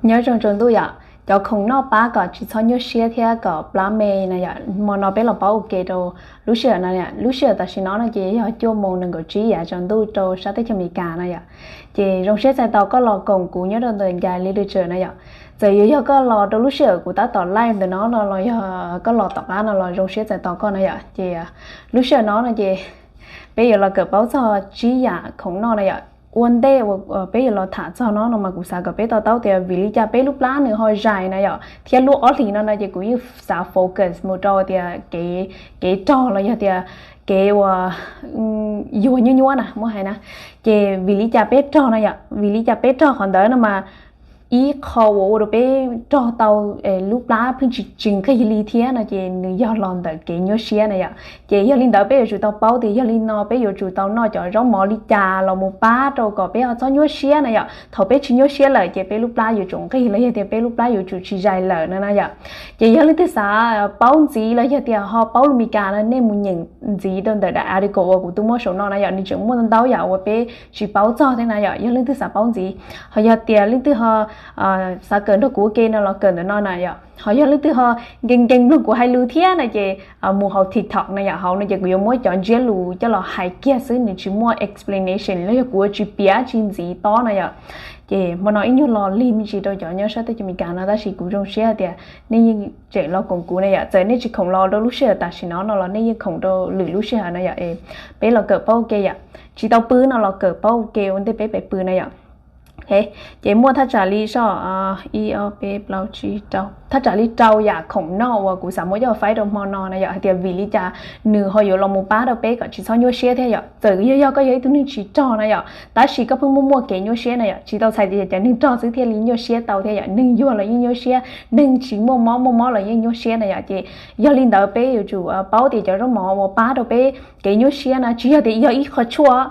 Nyob zoo tsaus ntuj yom, cov khoom noj pab kom tsis txhob nyuaj siab thiab kom plab me na yom, hmo no peb los paub ua ke rau lub sij hawm no. Lub sij hawm tam sim no no ces yog cuaj moos nees nkaum tsib yav tsaus ntuj rau sab teb chaws Amelikas na yom. Ces zoo siab txais tos koj los koom kuv nyob rau ntawm Ncas Literature na yom. Txawm yuav yog koj los rau lub sij hawm kuv tab tom live ntawm no no los yog koj los tom qab no los zoo siab txais tos koj na yom. Ces lub sij hawm no no ces peb yuav los kawm paub txog tsib yam khoom noj na yom. Ua ntej peb yuav los tham txog no no mas kuv xav kom peb to taub tias vim li cas peb lub plab nws ho zais na yom, thiab lub ob hlis no no ces kuv yeej xav focus mus rau tias kev, kev rog los yog tias kev uas yuag nyuab nyuab na muab hais na. Ces vim li cas peb rog na yom, vim li cas peb rog qhov ntawd no mas ib qho uas ua rau peb rog tau lub plab pheej tsis tsis nqig li thiab no ces nws yog los ntawm kev nyuaj siab na yom. Ces yog li ntawd peb yuav tsum tau paub tias yog li no peb yuav tsum tau noj cov zaub mov li cas los mus pab rau kom peb ho txhob nyuaj siab na yom. Thaum peb tsis nyuaj siab lawm ces peb lub plab yuav tsum nqig los yog tias peb lub plab yuav tsum tsis zais lawm no na yom. Ces yog leej twg xav paub ntxiv los yog tias ho paub lus Meskas no nej mus nyeem ntxiv rau ntawm daim article uas kuv twb muab saum no na yom, nws tseem muaj ntau yam uas peb tsis paub txog thiab na yom. Yog leej twg xav paub ntxiv, ho yog tias leej twg ho xav kawm nrog kuv ua ke no los kawm ntawm no na yom. Ho yog leej twg ho nkees nkees mloog kuv hais lus thiab na ces mus hauv TikTok na yom, hauv no ces kuv yuav muab cov ntsiab lus coj los hais kiag xwb, nws tsis muaj explanation los yog kuv tsis piav tsis ntxiv tob na yom. Ces hmo no ib nyuag los lig me ntsis rau cov nyob sab teb chaws Amelikas no tab sis kuv zoo siab hais tias nej yeej tseem los koom kuv na yom. Txawm nej tsis khoom los rau lub sij hawm tam sim no no los nej yeej khoom rau lwm lub sij hawm na yom. Peb los kawm paub ua ke yom, tsis tau pw no los kawm paub ua ke ua ntej peb pem pw na yom. Ces muaj thaj tsam li so, ib ob peb plaub tsib rau, thaj tsam li rau yam khoom noj uas kuv xav muab coj faib rau hmo no na yom, hais tias vim li cas nws ho yuav los mus pab rau peb kom tsis txhob nyuaj siab thiab yom. Txawm yog yog koj yog ib tug neeg tsis rog na yom, tab sis koj pheej muaj muaj kev nyuaj siab na yom, tsis tau txhais tias cov neeg rog xwb thiaj li nyuaj siab tau thiab yom, neeg yuag los yeej nyuaj siab, neeg tsis muaj mob muaj mob los yeej nyuaj siab na yom. Ces yog li ntawd peb yuav tsum paub tias cov zaub mov uas pab rau peb kev nyuaj siab na tsis yog tias yog ib qho tshuaj,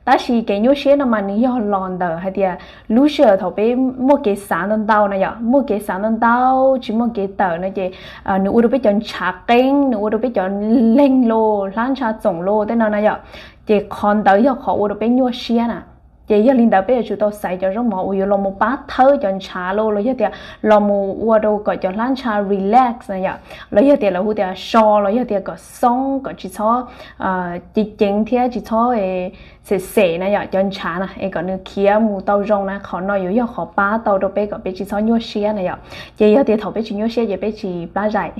tab sis kev nyuaj siab no mas nws yog los ntawm hais tias lub sij hawm thaum peb muaj kev xav ntau ntau na yom, muaj kev xav ntau ntau tsis muaj kev tawm no ces nws ua rau peb cov ntshav qeeb, nws ua rau peb cov leeg los hlab ntsha txoom los tej no na yom. Ces qhov ntawd yog qhov ua rau peb nyuaj siab na. Ces yog li ntawd peb yuav tsum tau xaiv cov zaub mov uas yuav los mus pab thawb cov ntshav los los yog tias los mus ua rau kom cov hlab ntsha relax na yom, los yog tias lawv hu tias so los yog tias kom xoob kom tsis txhob ceev ceev thiab tsis txhob xem xem na yom, cov ntshav na es kom nws khiav mus tau zoo na. Qhov no yuav yog qhov pab tau rau peb kom peb tsis txhob nyuaj siab na yom. Ces yog tias thaum peb tsis nyuaj siab ces peb tsis plab zais.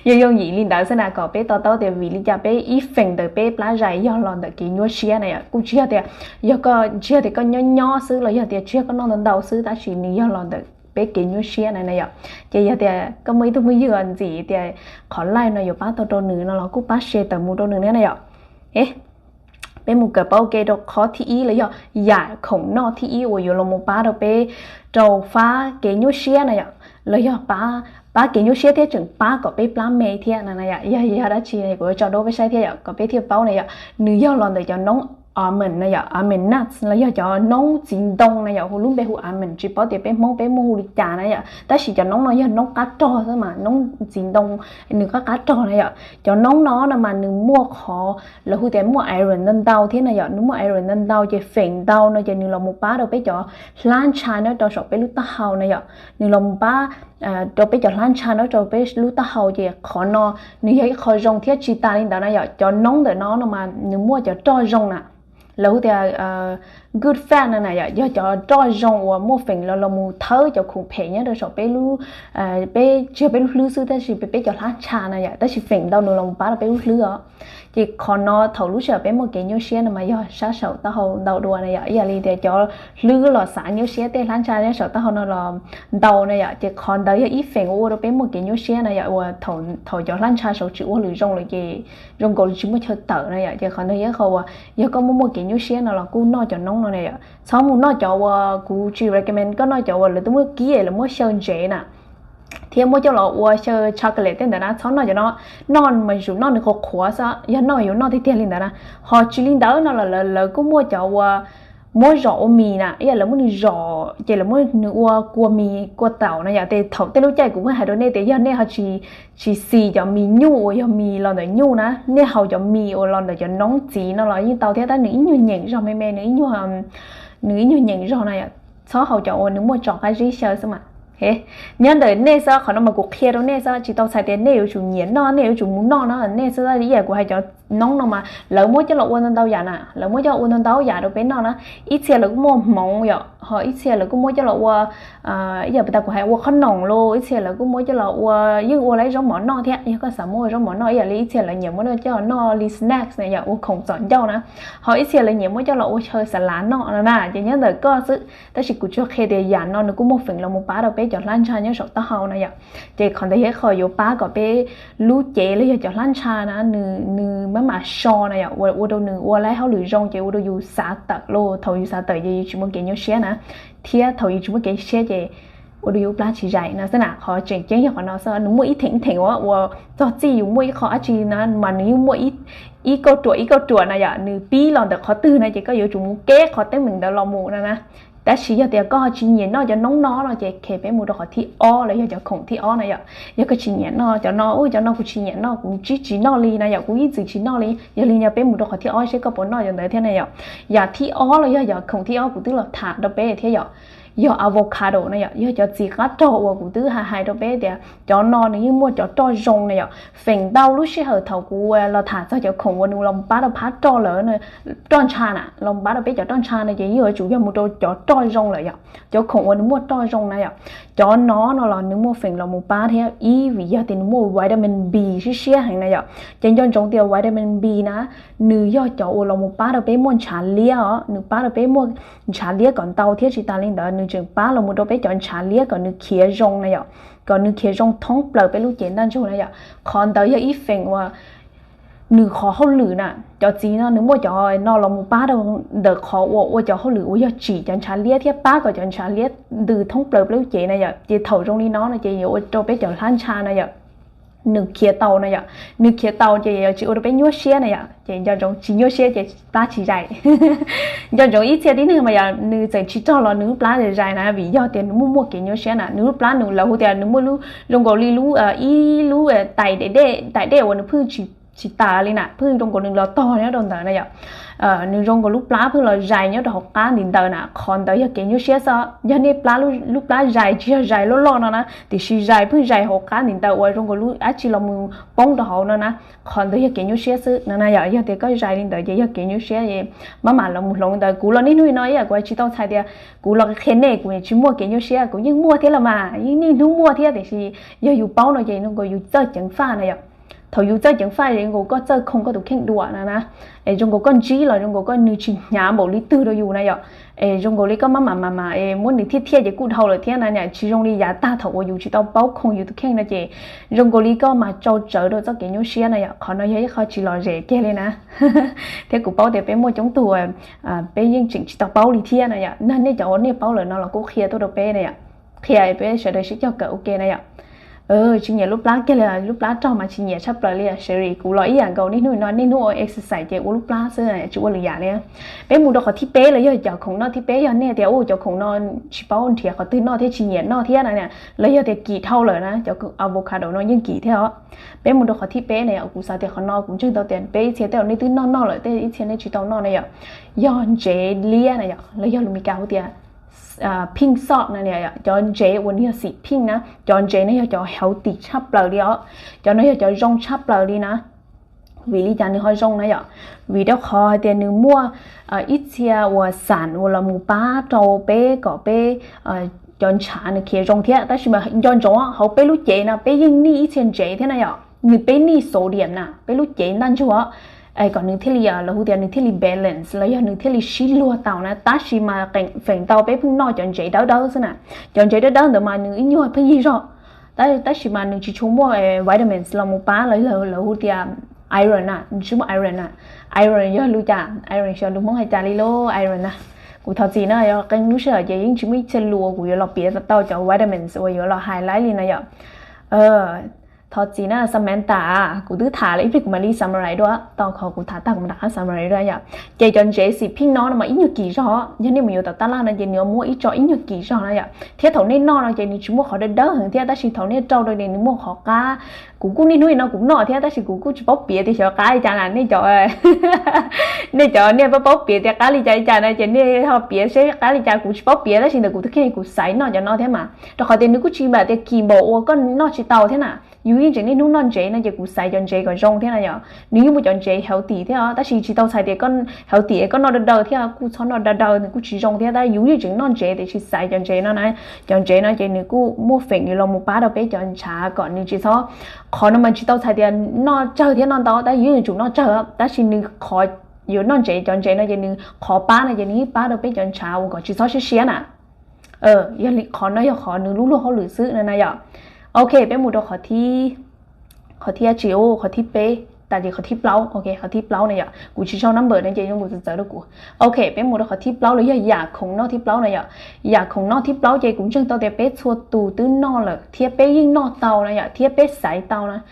Yog yooj yim li ntawd xwb na, kom peb to taub tias vim li cas peb ib feem ntawm peb plab zais yog los ntawm kev nyuaj siab na yom. Kuj tsis yog tias, yog koj tsis yog tias koj nyob nyob xwb los yog tias tsis yog koj noj ntau ntau xwb, tab sis nws yog los ntawm peb kev nyuaj siab na na yom. Ces yog tias koj muaj ib tug phooj ywg ntxim tias qhov live no yuav pab tau rau nws no los kuj pab share tawm mus rau nws na na yom. Peb mus kawm paub ua ke rau qhov thib ib los yog yam khoom noj thib ib uas yuav los mus pab rau peb rau fab kev nyuaj siab na yom, los yog pab kev nyuaj siab thiab tseem pab kom peb plab me thiab na na yom. Yog yog dab tsi kuv yuav tso rau peb saib thiab yom, kom peb thiaj paub na yom. Nws yog los ntawm cov noob almond na yom, almond nuts los yog cov noob txiv ntoo na yom, hu lub npe hu almond, tsis paub tias peb Hmoob peb muaj hu li cas na yom, tab sis cov noob no yog noob qab rog xwb mas, noob txiv ntoo, nws qab qab rog na yom. Cov noob no no mas nws muaj qhov lawv hu tias muaj iron ntau ntau thiab na yom, nws muaj iron ntau ntau ces feem ntau no ces nws los mus pab rau peb cov hlab ntsha nyob rau saum peb lub taub hau na yom, nws los mus pab rau peb cov hlab ntsha nyob rau peb lub taub hau. Ces qhov no nws yog ib qho zoo thiab tsis tas li ntawd na yom, cov noob ntawm no no mas nws muaj cov roj zoo na, lawv hu tias good fat na na yom, yog cov roj zoo uas muaj feem los los mus thawb cov khoom phem nyob rau saum peb lub, peb tsis yog peb lub hlwb xwb tab sis peb cov hlab ntsha na yom, tab sis feem ntau nws los mus pab rau peb lub hlwb os. Ces qhov no thaum lub sij hawm peb muaj kev nyuaj siab no mas yog sab saum taub hau ntau dua na yom, ib yam li tias cov hlwb los xav nyuaj siab tej hlab ntsha nyob saum taub hau no los ntau na yom. Ces qhov ntawd yog ib feem ua rau peb muaj kev nyuaj siab na yom, uas thaum cov hlab ntsha saud tsis ua lwm zoo lawm ces zoo nkaus li tsis muaj chaw tawm na yom. Ces qhov ntawd yog qhov uas yog koj muaj muaj kev nyuaj siab no los kuj noj cov noob no na yom. Txhob mus noj cov uas, kuv tsis recommend koj noj cov uas lawv twb muab kib es lawv muab xyaw ntsev na, thiab muab coj los ua xyaw chocolate tej ntawd na, txhob noj cov no. Noj mas yuav tsum noj nws qhuav qhuav xwb, yog noj yuav noj tiag tiag li ntawd na. Ho tsis li ntawd no los lawv kuj muaj cov uas muab zom ua mis na, ib yam lawv muab nws zom ces lawv muab nws ua kua mis kua taum na yom. Ces thaum tej lub caij kuv pheej hais rau nej tias yog nej ho tsis, tsis xis cov mis nyuj uas yog mis los ntawm nyuj na, nej haus cov mis uas los ntawm cov noob txiv no los yeej tau thiab, tab nws ib nyuag nyeem zog me me, nws ib nyuag, nws ib nyuag nyeem zog na yom. txhob haus cov uas nws muaj tso qab zib xyaw xwb mas. Nyob ntawm nej xwb, qhov no mas kuv qhia rau nej xwb, tsis tau txhais tias nej yuav tsum nyiam noj, nej yuav tsum mus noj na, nej xwb ib yam kuv hais cov noob no mas lawv muab coj los ua ntau ntau yam na, lawv muab coj ua ntau ntau yam rau peb noj na. Ib txhia lawv kuj muaj hmoov yom, ho ib txhia lawv kuj muab coj los ua ib yam puas tas kuv hais ua qhob noom los, ib txhia lawv kuj muab coj los ua, yeej ua lawv zaub mov noj thiab. Yog koj xav muab ua zaub mov noj ib yam li ib txhia lawv nyiam muab coj los noj li snacks na yom, ua khoom txom ncauj na, ho ib txhia lawv nyiam muab coj los ua chaw xas lav noj no na, ces nyob ntawm koj xwb. Tab sis kuv tsuas qhia tias yam no nws kuj muaj feem los mus pab rau peb cov hlab ntsha nyob saum taub hau na yom. Ces qhov ntawd yog ib qho yuav pab kom peb lub cev los yog cov hlab ntsha na nws maj mam so na yom, ua rau nws ua lawm hauj lwm zoo ces ua rau yus xav tawm los, thaum yus xav tawm ces yus tsis muaj kev nyuaj siab na, thiab thaum yus tsis muaj kev siab ces ua rau yus lub plab tsis zais no xwb na. Qhov tseem ceeb yog qhov no xwb, nws muaj ib theem theem ua, ua txog txij yus muaj ib qho dab tsi na mas nws yeej muaj ib kauj ruam ib kauj ruam na yom, nws pib los ntawm qhov twg na ces koj yuav tsum mus kev qhov teeb meem ntawd los mus no na. Tab sis yog tias koj tsis nyiam noj cov noob no no ces khe peb mus rau qhov thib ob los yog cov khoom thib ob na yom. Yog koj tsis nyiam noj cov no, u cov no kuv tsis nyiam noj, kuv tsis tsis noj li na yom, kuv ib txwm tsis noj li, yog li no peb mus rau qhov thib ob seb koj puas noj cov ntawd thiab na yom. Yam thib ob los yog yam khoom thib ob kuv twb los tham rau peb thiab yom, yog avocado na yom, yog cov txiv qab rog uas kuv twb hais hais rau peb tias cov no nws yeej muaj cov roj zoo na yom. Feem ntau lub sij hawm thaum kuv los tham txog cov khoom uas nws los pab rau phab roj lawm, roj ntsha na, los pab rau peb cov roj ntsha no ces yeej yuav tsum yog mus rau cov roj zoo lawm yom. Cov khoom uas nws muaj roj zoo na yom, cov no no los nws muaj feem los mus pab thiab ib vim yog tias nws muaj vitamin B siab siab heev na yom. Ces nco ntsoov tias vitamin B na nws yog cov uas los mus pab rau peb muaj ntshav liab os, nws pab rau peb muaj ntshav liab kom ntau thiab tsis tas li ntawd nws tseem pab los mus rau peb cov ntshav liab kom nws khiav zoo na yom, kom nws khiav zoo thoob plaws peb lub cev ntaj ntsug na yom. Qhov ntawd yog ib feem uas nws qhov hauj lwm na, cov txiv no nws muaj cov no los mus pab rau ntawm qhov uas ua cov hauj lwm uas yog tsim cov ntshav liab thiab pab kom cov ntshav liab ntws thoob plaws peb lub cev na yom. Ces thaum zoo li no no ces yuav ua rau peb cov hlab ntsha na yom, nws khiav tau na yom, nws khiav tau ces yuav tsis ua rau peb nyuaj siab na yom. Ces nco ntsoov tsis nyuaj siab ces plab tsis zais. Nco ntsoov ib txhia tib neeg mas yog nws txawm tsis rog los nws lub plab zais na vim yog tias nws muaj muaj kev nyuaj siab na, nws lub plab nws lawv hu tias nws muaj lub zoo nkaus li lub ib lub tais dej, tais dej uas nws pheej tsis tas li na, pheej zoo nkaus nws los tog nyob rau ntawd na yom. Nws zoo nkaus lub plab pheej los zais nyob rau hauv qab nti ntawd na, qhov ntawd yog kev nyuaj siab xwb. Yog nej plab, lub plab zais tsis yog zais loj loj no na, tiam sis zais pheej zais hauv qab nti ntawd uas zoo nkaus lub dab tsi los mus poob rau hauv no na, qhov ntawd yog kev nyuaj siab xwb no na yom. Yog tias koj zais li ntawd ces yog kev nyuaj siab, maj mam los mus hloov ntawd. Kuv los niaj hnub no ib yam kuv tsis tau txhais tias kuv los qhia nej kuv tsis muaj kev nyuaj siab, kuv yeej muaj thiab los mas, yeej niaj hnub muaj thiab, tiam sis yog yus paub no ces zoo nkaus yus txawj ceev faj na yom. Thaum yus txawj ceev faj zoo nkaus koj txawj khoom koj tus kheej dua na na, es zoo nkaus koj ntsib los zoo nkaus koj nws tsis hnyav npaum li twg rau yus na yom. Es zoo nkaus li koj maj mam mam mam es muab nws thiaj thiaj ces kuj dhau lawm thiab na, tsis zoo li yav tag thaum uas yus tsis tau paub khoom yus tus kheej no ces zoo nkaus li koj mas tsau tsawv rau txoj kev nyuaj siab na yom. Qhov no yog ib qho tsis lom zem kiag li na, thiab kuv paub tias peb muaj coob tug peb yeej tseem tsis tau paub li thiab na yom. Nej cov uas nej paub lawm no los kuj qhia tuaj rau peb na yom, qhia peb sawv daws sib cog kawm ua ke na yom. Tsis nyiam lub plab kiag li, lub plab rog mas tsis nyiam tshaj plaws li. Seri kuv los ib yam nkaus, niaj hnub no niaj hnub ua exercise ces ua lub plab xwb, tsis ua lwm yam li. Peb mus rau qhov thib peb los yog cov khoom noj thib peb, yog nej tias u cov khoom no tsis paub nrhiav qhov twg noj thiab tsis nyiam noj thiab na, los yog tias kim dhau lawm na, cov avocado no yeej kim thiab os. Peb mus rau qhov thib peb na, kuv xav tias qhov no kuv ntseeg tau tias peb ib txhia tej zaum nej twb noj noj lawm, tej ib txhia nej tsis tau noj na yom. Yog ntsev liab na yom, los yog lus Meskas hu tias pink salt na, cov ntsev uas nws yog xim pink na, cov ntsev no yog cov healthy tshaj plaws li os. Cov no yog cov zoo tshaj plaws li na. Vim li cas nws ho zoo na yom? Vim rau qhov hais tias nws muaj ib txhia uas xam uas los mus pab rau peb kom peb cov ntshav nws khiav zoo thiab. Tab sis mas nco ntsoov hauv peb lub cev no peb yeej nij ib txhia ntsev thiab na yom, nws peb nij sodium na peb lub cev ntaj ntsug, kom nws thiaj li los hu tias nws thiaj li balance los yog nws thiaj li sib luag tau na. Tab sis mas feem ntau peb pheej noj cov ntsev dawb dawb xwb na, cov ntsev dawb dawb ntawd mas nws ib nyuag pheej yig zog, tab sis mas nws tsis tshua muaj vitamins los mus pab los lawv hu tias iron na, nws tsis muaj iron na. Iron yog lus cas, iron yog lus Hmoob hais cas li lauj? Iron na, kuv thov txim na, yog qee lub sij hawm ces yeej tsis muaj ib txhia lus uas kuv yuav los piav tau cov vitamins uas yuav los hais laib li na yom. Thov txim na Samantha, kuv twb tham lawm ib pliag kuv mam li summarize dua, tau qhov kuv tham tag kuv mam rov qab summarize dua yom. Ces cov ntsev xim pheej no no mas ib nyuag kim zog, yog nej mus yuav tom taj laj no ces nws muab ib co ib nyuag kim zog na yom, thiab thaum nej noj no ces nws tsis muaj qhov dawb dawb heev thiab, tab sis thaum nej rau rau ces nws muaj qhov qab. Kuv kuj niaj hnub no kuv noj thiab tab sis kuv kuj tsis paub piav tias xyov qab li cas na, nej cov nej cov nej paub paub piav tias qab li cas li cas no ces nej ho piav seb qab li cas, kuv tsis paub piav tab sis ntawm kuv tus kheej kuv xaiv noj cov no thiab mas, rau qhov tias nws kuj tsis npam tias kim npaum uas koj noj tsis tau thiab na. Yus yeej tseem niaj hnub noj ntsev no ces kuv xaiv cov ntsev kom zoo thiab na yom. Nws yeej muaj cov ntsev healthy thiab os, tab sis tsis tau txhais tias koj healthy es koj noj daw daw thiab, kuj txhob noj daw daw, nws kuj tsis zoo thiab, tab yus yeej tseem noj ntsev tiam sis xaiv cov ntsev no na. Cov ntsev no ces nws kuj muaj feem los mus pab rau peb cov ntshav kom nws tsis txhob, qhov no mas tsis tau txhais tias noj tsawg thiab noj ntau, tab yus yeej tsum noj tsawg, tab sis nws qhov yuav noj ntsev, cov ntsev no ces nws qhov pab no ces nws yeej pab rau peb cov ntshav uas kom tsis txhob siab siab na. Yog li qhov no yog qhov nws lub luag hauj lwm xwb no na yom. Ok, peb mus rau qhov thib, qhov thib dab tsi, qhov thib peb tas ces qhov thib plaub, ok, qhov thib plaub na yom, kuv tsis sau number no ces zoo kuv txawv txawv rau kuv. Ok, peb mus rau qhov thib plaub los yog yam khoom noj thib plaub na yom. Yam khoom noj thib plaub ces kuv ntseeg tau tias peb txhua tus twb noj lawm thiab peb yeej noj tau na yom, thiab peb xaiv tau na.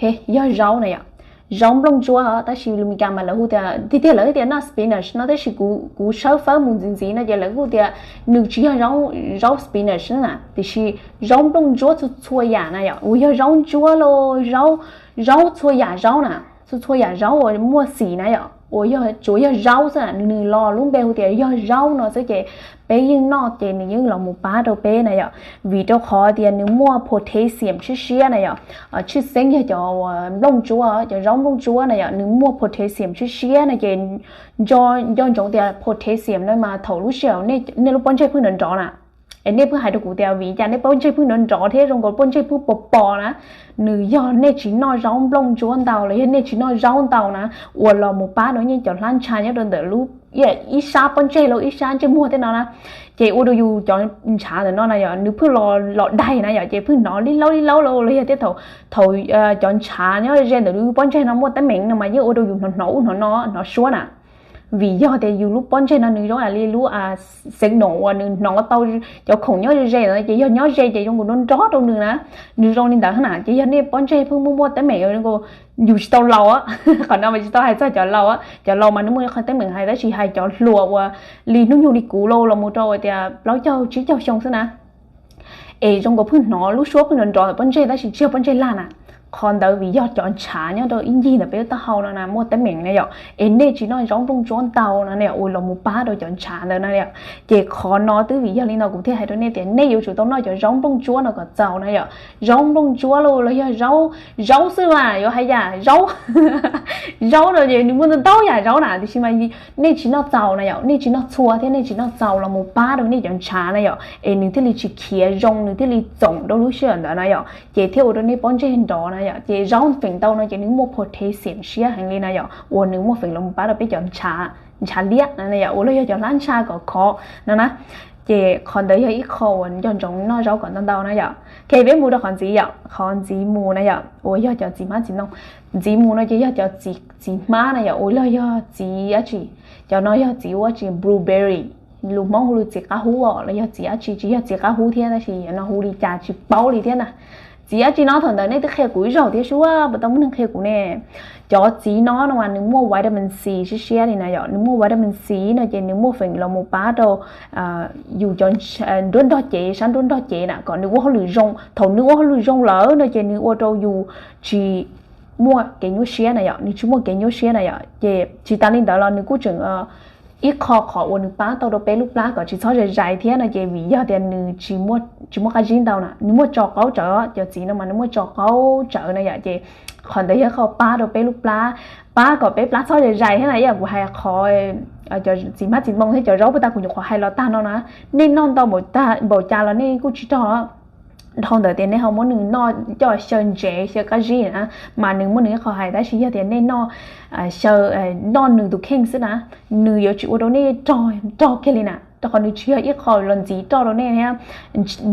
Yog zaub na yom, zaub nplooj ntsuab, tab sis lus Meskas mas lawv hu tias, tiag tiag lawv tias noj spinach no, tab sis kuv tshawb fawb mus ntxiv ntxiv no ces lawv kuj tias nws tsis yog zaub spinach na, tiam sis zaub nplooj ntsuab txhua txhua yam na yom, uas yog zaub ntsuab los zaub, zaub txhua yam zaub na, txhua txhua yam zaub uas muaj xim na yom, uas yog tsuav yog zaub xwb na, nws los lub npe hu tias yog zaub no xwb ces peb yeej noj ces nws yeej los mus pab rau peb na yom, vim rau qhov tias nws muaj potassium siab siab na yom. Tshwj xeeb yog cov nplooj ntsuab, cov zaub nplooj ntsuab na yom, nws muaj potassium siab siab no ces nco ntsoov tias potassium no mas thaum lub sij hawm nej lub pob ntseg pheej nrov nrov na, es nej pheej hais rau kuv tias vim cas nej pob ntseg pheej nrov nrov thiab zoo nkaus pob ntseg pheej pos pos na, nws yog nej tsis noj zaub nplooj ntsuab ntau los yog nej tsis noj zaub ntau na, uas los mus pab rau nej cov hlab ntsha nyob rau ntawm lub, ib sab pob ntseg los ib sab ntsej muag tej no na, ces ua rau yus cov ntshav ntawm no na yom, nws pheej los los daig na yom, ces pheej hnov li laub li laub los yog thiab thaum, thaum cov ntshav nyob ze ntawm lub pob ntseg no muaj teeb meem no mas yeej ua rau yus hnov hnov ub hnov no hnov suab na. Vim yog tias yus lub pob ntseg no nws zoo li lub signal uas nws hnov tau cov khoom nyob ze ntawd ces yog nyob ze ces zoo nkaus nrov nrov rau nws na, nws zoo li ntawd na. Ces yog nej pob ntseg pheej muaj muaj teeb meem zoo nkaus, yus tsis tau laus, qhov no mas tsis tau hais txog cov laus, cov laus mas nws muaj qhov teeb meem hais, tab sis hais cov hluas uas li hnub nyoog li kuv los los mus rau tias plaub caug tsib caug xyoo xwb na, es zoo nkaus pheej hnov lub suab pheej nrov nrov ntawm pob ntseg tab sis tsis yog pob ntseg lag na. Qhov ntawd vim yog cov ntshav nyob rau ib ncig ntawm peb lub taub hau no na muaj teeb meem na yom, es nej tsis noj zaub nplooj ntsuab ntau no na yom, uas los mus pab rau cov ntshav ntawd na yom. Ces qhov no twb vim yog li no kuv thiaj hais rau nej tias nej yuav tsum tau noj cov zaub nplooj ntsuab no kom txaus na yom. Zaub nplooj ntsuab los los yog zaub, zaub xwb mas yuav hais yam zaub, zaub no ces nws muaj ntau ntau yam zaub na, tiam sis mas nej tsis noj txaus na yom, nej tsis noj txhua thiab nej tsis noj txaus los mus pab rau nej cov ntshav na yom, es nws thiaj li tsis khiav zoo, nws thiaj li txoom rau lub sij hawm ntawd na yom, ces thiaj ua rau nej pob ntseg nrov na yom. Ces zaub feem ntau no ces nws muaj potassium siab heev li na yom, uas nws muaj feem los mus pab rau peb cov ntshav liab na yom, uas los yog cov hlab ntsha kom khov no na. Ces qhov ntawd yog ib qho uas nco ntsoov noj zaub kom ntau ntau na yom. Ok, peb mus rau qhov ntxiv yom, qhov ntxiv mus na yom, uas yog cov txiv hmab txiv ntoo. Ntxiv mus no ces yog cov txiv hmab na yom, uas los yog txiv dab tsi, cov no yog txiv ua dab tsi, blueberry, lus Hmoob hu lus txiv qab hub os, los yog txiv dab tsi, tsis yog txiv qab hub thiab tab sis no hu li cas tsis paub li thiab na. Txiv dab tsi no thaum ntawd nej twb qhia kuv ib zaug thiab sub, puas tau muaj neeg qhia kuv ne? Cov txiv no no mas nws muaj vitamin C siab siab li na yom, nws muaj vitamin C no ces nws muaj feem los mus pab rau yus cov nruab nrog cev, sab nruab nrog cev na kom nws ua hauj lwm zoo. Thaum nws ua hauj lwm zoo lawm no ces nws ua rau yus tsis muaj kev nyuaj siab na yom, nws tsis muaj kev nyuaj siab na yom. Ces tsis tas li ntawd los nws kuj tseem ib qho qhov uas nws pab tau rau peb lub plab kom tsis txhob zais zais thiab no ces vim yog tias nws tsis muaj qab zib ntau na, nws muaj tso qaub tsawv, cov txiv no mas nws muaj tso qaub tsawv na yom. Ces qhov ntawd yog qhov pab rau peb lub plab, pab kom peb plab txhob zais zais thiab na. Ib yam kuv hais qhov cov txiv hmab txiv ntoo thiab cov zaub puag ta kuv nyuam qhuav hais los tag no na, nej noj ntau npaum cas los nej kuj tsis rog. Dhau ntawd tias nej ho muab nws noj coj xyaw ntsev xyaw qab zib na, mas nws muaj nws ib qho hais, tab sis yog tias nej noj, xyaw, noj nws tus kheej xwb na, nws yuav tsis ua rau nej rog kiag li na, rau qhov nws tsis yog ib qho los ntxiv roj rau nej thiab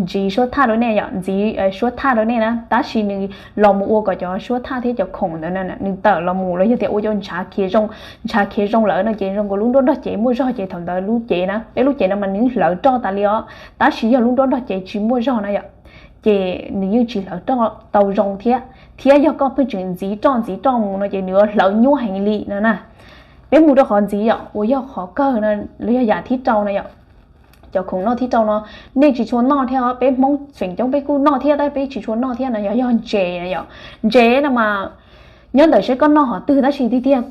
ntxiv suab thaj rau nej yom, ntxiv suab thaj rau nej na, tab sis nws los mus ua kom cov suab thaj thiab cov khoom ntawd nws tawm los mus los yog tias ua cov ntshav khiav zoo, ntshav khiav zoo lawm no ces zoo nkaus lub nruab nrog cev muaj zog ces thaum ntawd lub cev na, peb lub cev no mas nws hlawv roj tas li os, tab sis yog lub nruab nrog cev tsis muaj zog na yom. ces nws yeej tsis hlawv roj tau zoo thiab. Thiab yog koj pheej tseem ntxiv roj ntxiv roj mus no ces nws yuav hlawv nyuaj heev li no na. Peb mus rau qhov ntxiv yom, uas yog qhov kawg no, los yog yam thib rau na yom. Cov khoom noj thib rau no, nej tsis tshua noj thiab, peb Hmoob feem coob peb kuj noj thiab tab peb tsis tshua noj thiab no yog, yog ntses na yom. Ntses no mas nyob ntawm seb koj noj qhov twg tab sis tiag tiag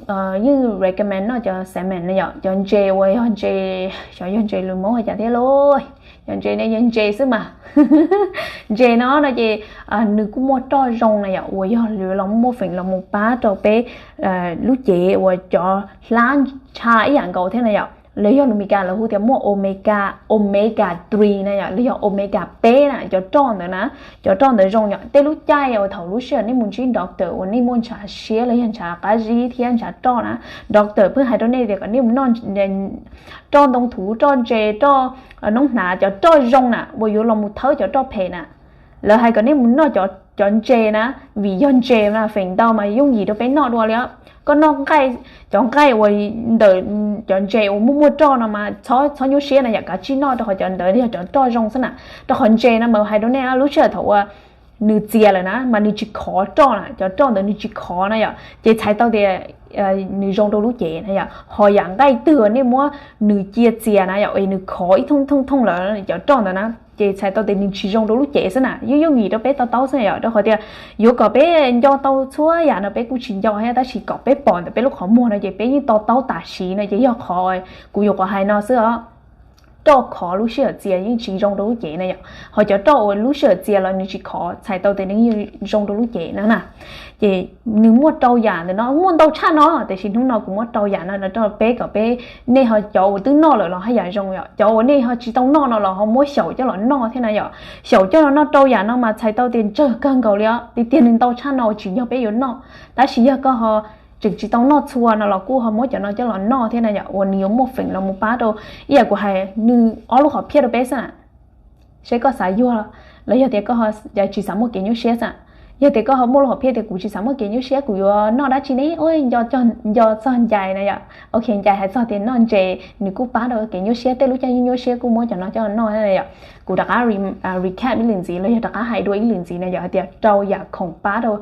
yeej recommend noj cov salmon na yom, cov ntses uas yog ntses, xyov yog ntses lus Hmoob hais cas thiab lauj. Cov ntses ne yog ntses xwb mas. Ntses no no ces nws kuj muaj roj zoo na yom, uas yog yuav los muaj feem los mus pab rau peb lub cev uas cov hlab ntsha ib yam nkaus thiab na yom. Los yog lus Meskas lawv hu tias muaj omega, omega three na yom, los yog omega peb na, cov roj ntawd na, cov roj ntawd zoo yom. Tej lub caij uas thaum lub sij hawm nej mus ntsib doctor uas nej muaj ntshav siab los yog ntshav qab zib thiab ntshav roj na, doctor pheej hais rau nej tias kom nej mus noj roj ntoo thuv, roj ntses, roj noob hnav, cov roj zoo na, uas yuav los mus thawb cov roj phem na. Lawv hais kom nej mus noj cov ntses na, vim yog ntses na feem ntau mas yooj yim rau peb noj dua li. Koj noj nqaij, cov nqaij uas ntawm cov ntses uas muaj muaj roj no mas txhob nyuaj siab na yom, kav tsij noj rau qhov cov ntawd yog cov roj zoo xwb na. Rau qhov ntses no mas hais rau nej lub sij hawm thaum uas nws txias lawm na mas nws tsis khov roj na, cov roj ntawd nws tsis khov na yom, ces txhais tau tias nws zoo rau lub cev na yom. Ho yam nqaij twg nej muab nws cia txias na yom, es nws khov ib thooj thooj thooj lawm cov roj ntawd na, ces txhais tau tias nws tsis zoo rau lub cev xwb na, yeej yooj yim rau peb to taub xwb na yom. Rau qhov tias yuav kom peb nco tau txhua yam no peb kuj tsis nco thiab, tab sis kom peb pom ntawm peb lub qhov muag no ces peb yeej to taub tam sim no ces yog qhov kuv yuav qhov hais no xwb os. Roj khov lub sij hawm txias yeej tsis zoo rau lub cev na yom, ho cov roj uas lub sij hawm txias los nws tsis khov txhais tau tias nws yeej zoo rau lub cev na na. Ces nws muaj rau yam ntawm no, muaj ntau tshaj no tiam sis hnub no kuv muab rau yam no rau peb kom peb, nej ho cov uas twb noj lawm los haj yam zoo yom, cov uas nej ho tsis tau noj no los ho muab xyaum coj los noj thiab na yom. Xyaum coj los noj rau yam no mas txhais tau tias ntsawg kawg nkaus li os, tiag tiag nws ntau tshaj no uas tsim nyog peb yuav noj. Tab sis yog koj ho tseem tsis tau noj txhua no los kuj ho muab cov no coj los noj thiab na yom, uas nws yuav muaj feem los mus pab rau, ib yam kuv hais nws ob lub hom phiaj rau peb xwb na. Seb koj xav yuag los yog tias koj tsis xav muaj kev nyuaj siab xwb. Yog tias koj ho muaj lub hom phiaj tias kuv tsis xav muaj kev nyuaj siab, kuv yuav noj dab tsi ne, nco txog ncais na yom. Ok, ncais hais txog tias noj ntses nws kuj pab rau kev nyuaj siab, tej lub caij nyuaj nyuaj siab kuj muab cov no coj noj na yom. Kuv rov qab recap ib lwm ntxiv los yog rov qab hais dua ib lwm ntxiv na yom, hais tias rau yam khoom pab rau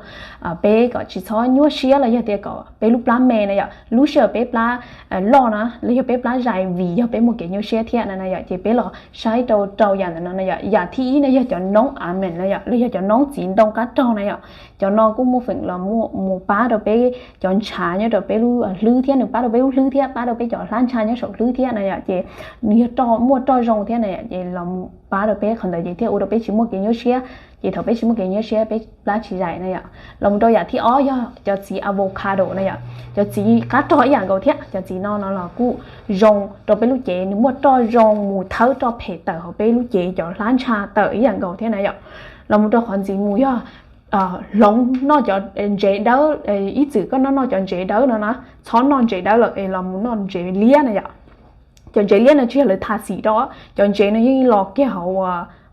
peb kom tsis txhob nyuaj siab los yog tias kom peb lub plab me na yom, lub sij hawm peb plab loj na los yog peb plab zais vim yog peb muaj kev nyuaj siab thiab na na yom, ces peb los saib rau rau yam ntawm no na yom. Yam thib ib no yog cov noob almond na yom, los yog cov noob txiv ntoo qab rog na yom. Cov no kuj muaj feem los mus pab rau peb cov ntshav nyob rau peb lub hlwb thiab, nws pab rau peb lub hlwb thiab pab rau peb cov hlab ntsha nyob saum hlwb thiab na yom, ces nws yog muaj roj zoo thiab na yom, ces los mus pab rau peb qhov ntawd ces thiaj ua rau peb tsis muaj kev nyuaj siab, ces thaum peb tsis muaj kev nyuaj siab peb plab tsis zais na yom. Los mus rau yam thib ob yog cov txiv avocado na yom, cov txiv qab rog ib yam nkaus thiab, cov txiv no no los kuj zoo rau peb lub cev, nws muaj roj zoo mus thawb roj phem tawm hauv peb lub cev, cov hlab ntsha tawm ib yam nkaus thiab na yom. Los mus rau qhov ntxiv mus yog hloov noj cov ntsev dawb, ib txwm koj noj noj cov ntsev dawb no na, txhob noj ntsev dawb lawm es los mus noj ntsev liab na yom. Cov ntsev liab no tsis yog lawv tha xim rau, cov ntsev no yeej los kiag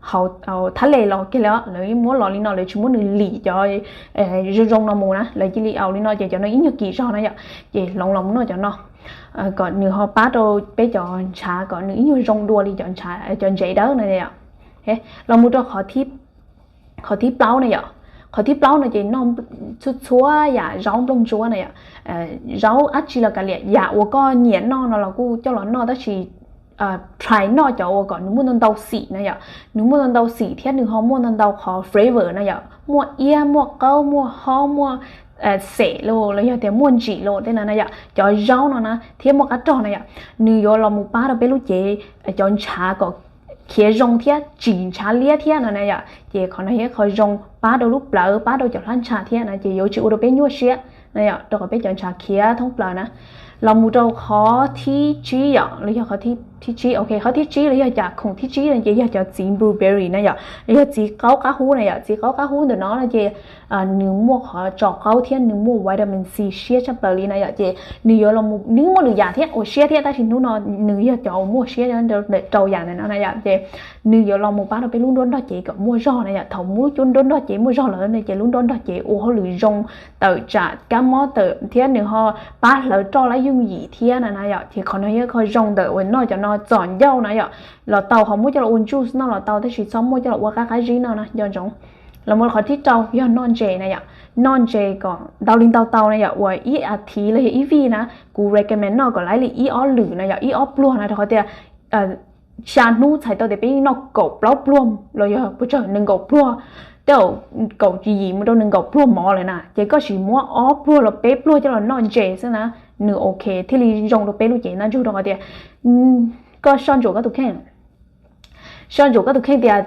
hauv thab le los kiag li, lawv muab los li no, lawv tsis muab nws lim cov zoo zoo no mus na, lawv cia li aus li no ces cov no ib nyuag kim zog na yom, ces hloov los mus noj cov no kom nws ho pab rau peb cov ntshav kom nws ib nyuag zoo dua li cov ntsev dawb na yom. Los mus rau qhov thib plaub na yom, qhov thib plaub no ces noj txhua txhua yam zaub nplooj ntsuab na yom, zaub dab tsi los kav liam, yam uas koj nyiam noj no los kuj coj los noj tab sis try noj cov uas kom nws muaj ntau ntau xim na yom, nws muaj ntau ntau xim thiab nws ho muaj ntau ntau qhov flavor na yom, muaj iab, muaj qaub, muaj hob, muaj xem los los yog tias muaj ntsim los tej no na yom, cov zaub no na thiab muaj qab rog na yom, nws yuav los mus pab rau peb lub cev cov ntshav kom khiav zoo thiab tsim ntshav liab thiab no na yom, ces qhov no yog qhov zoo pab rau lub plawv, pab rau cov hlab ntsha thiab na, ces yuav tsis ua rau peb nyuaj siab na yom, rau qhov peb cov ntshav khiav thoob plaws na. Los mus rau qhov thib tsib yom, los yog qhov thib tsib, ok, qhov thib tsib los yog cov khoom thib tsib no ces yog cov txiv blueberry na yom, los yog txiv qaub qab hub na yom, txiv qaub qab hub ntawm no no ces nws muaj qhov tso qaub thiab nws muaj vitamin C siab tshaj plaws li na yom, ces nws yuav los, nws muaj lwm yam thiab uas siab thiab tab sis hnub no nws yog cov uas muaj siab rau yam ntawm no na yom, ces nws yuav los mus pab rau peb lub nruab nrog cev kom muaj zog na yom. Thaum lub nruab nrog cev muaj zog lawm no ces lub nruab nrog cev ua hauj lwm zoo tawm tsam kab mob tawm thiab nws ho pab hlawv roj lab yooj yim thiab na na yom. Ces qhov no yog qhov zoo ntawm uas noj cov no txom ncauj na yom, los tau, ho muab coj los ua juice noj los tau, tab sis txhob muab coj los ua qab qab zib noj na, nco ntsoov. Los mus qhov thib rau yog noj ntses na yom. Noj ntses kom ntau li ntau tau na yom, uas ib as thiv los yog ib vij na, kuv recommend noj kom laiv li ib ob lwm na yom, ib ob pluag na, rau qhov tias xya hnub txhais tau tias peb yeej noj kaum plaub pluag los yog puas tsawg nees nkaum pluag, tej zaum kaum yim mus rau nees nkaum pluag mov lawm na, ces koj sim muab ob pluag los peb pluag coj los noj ntses xwb na, nws ok thiaj li zoo rau peb lub cev ntaj ntsug, rau qhov tias koj soj ntsuam koj tus kheej, soj ntsuam koj tus kheej tias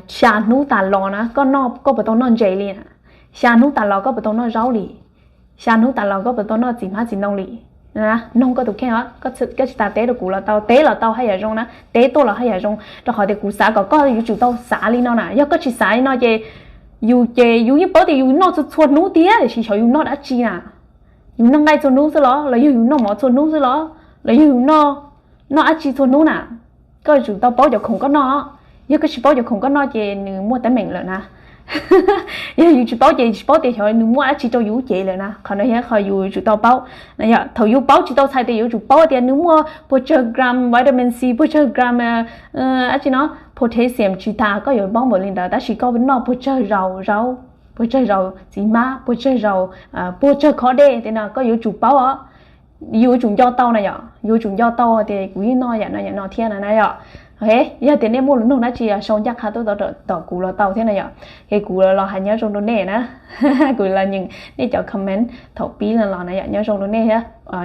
xya hnub tas los na koj noj, koj puas tau noj ntses li na, xya hnub tas los koj puas tau noj zaub li, xya hnub tas los koj puas tau noj txiv hmab txiv ntoo li. Noog koj tus kheej os, koj tsis tas teb rau kuv los tau, teb los tau haj yam zoo na, teb tuaj los haj yam zoo, rau qhov tias kuv xav kom koj yuav tsum tau xav li no na. Yog koj tsis xav li no ces yus ces yus yeej paub tias yus noj txhua txhua hnub tiag, tiam sis xyov yus noj dab tsi na. Yus noj nqaij txhua hnub xwb los, los yog yus noj mov txhua hnub xwb los, los yog yus noj, noj dab tsi txhua hnub na. Koj yuav tsum tau paub cov khoom koj noj. Yog koj tsis paub cov khoom koj noj ces nws muaj teeb meem lawm na. Yog yus tsis paub ces tsis paub tias xyov nws muaj dab tsi rau yus lub cev lawm na. Qhov no yog qhov yus yuav tsum tau paub. Thaum yus paub tsis tau txhais tias yuav tsum paub tias nws muaj puas tsawg gram vitamin C, puas tsawg gram dab tsi no, potassium, tsis tas koj yuav paub npaum li ntawd, tab sis koj noj puas tsawg zaus zaub, puas tsawg zaus txiv hmab, puas tsawg zaus, puas tsawg khob dej tej no koj yuav tsum paub os. Yuav tsum nco tau na yom, yuav tsum nco tau tias kuv yeej noj yam no yam no thiab na na yom. Yog tias nej muaj lus nug dab tsi sau ncaj qha tuaj tom kuv los tau thiab na yom. Es kuv los hais nyob zoo rau nej na. Kuv los nyeem nej cov comment thaum pib no los na yom, nyob zoo rau nej thiab.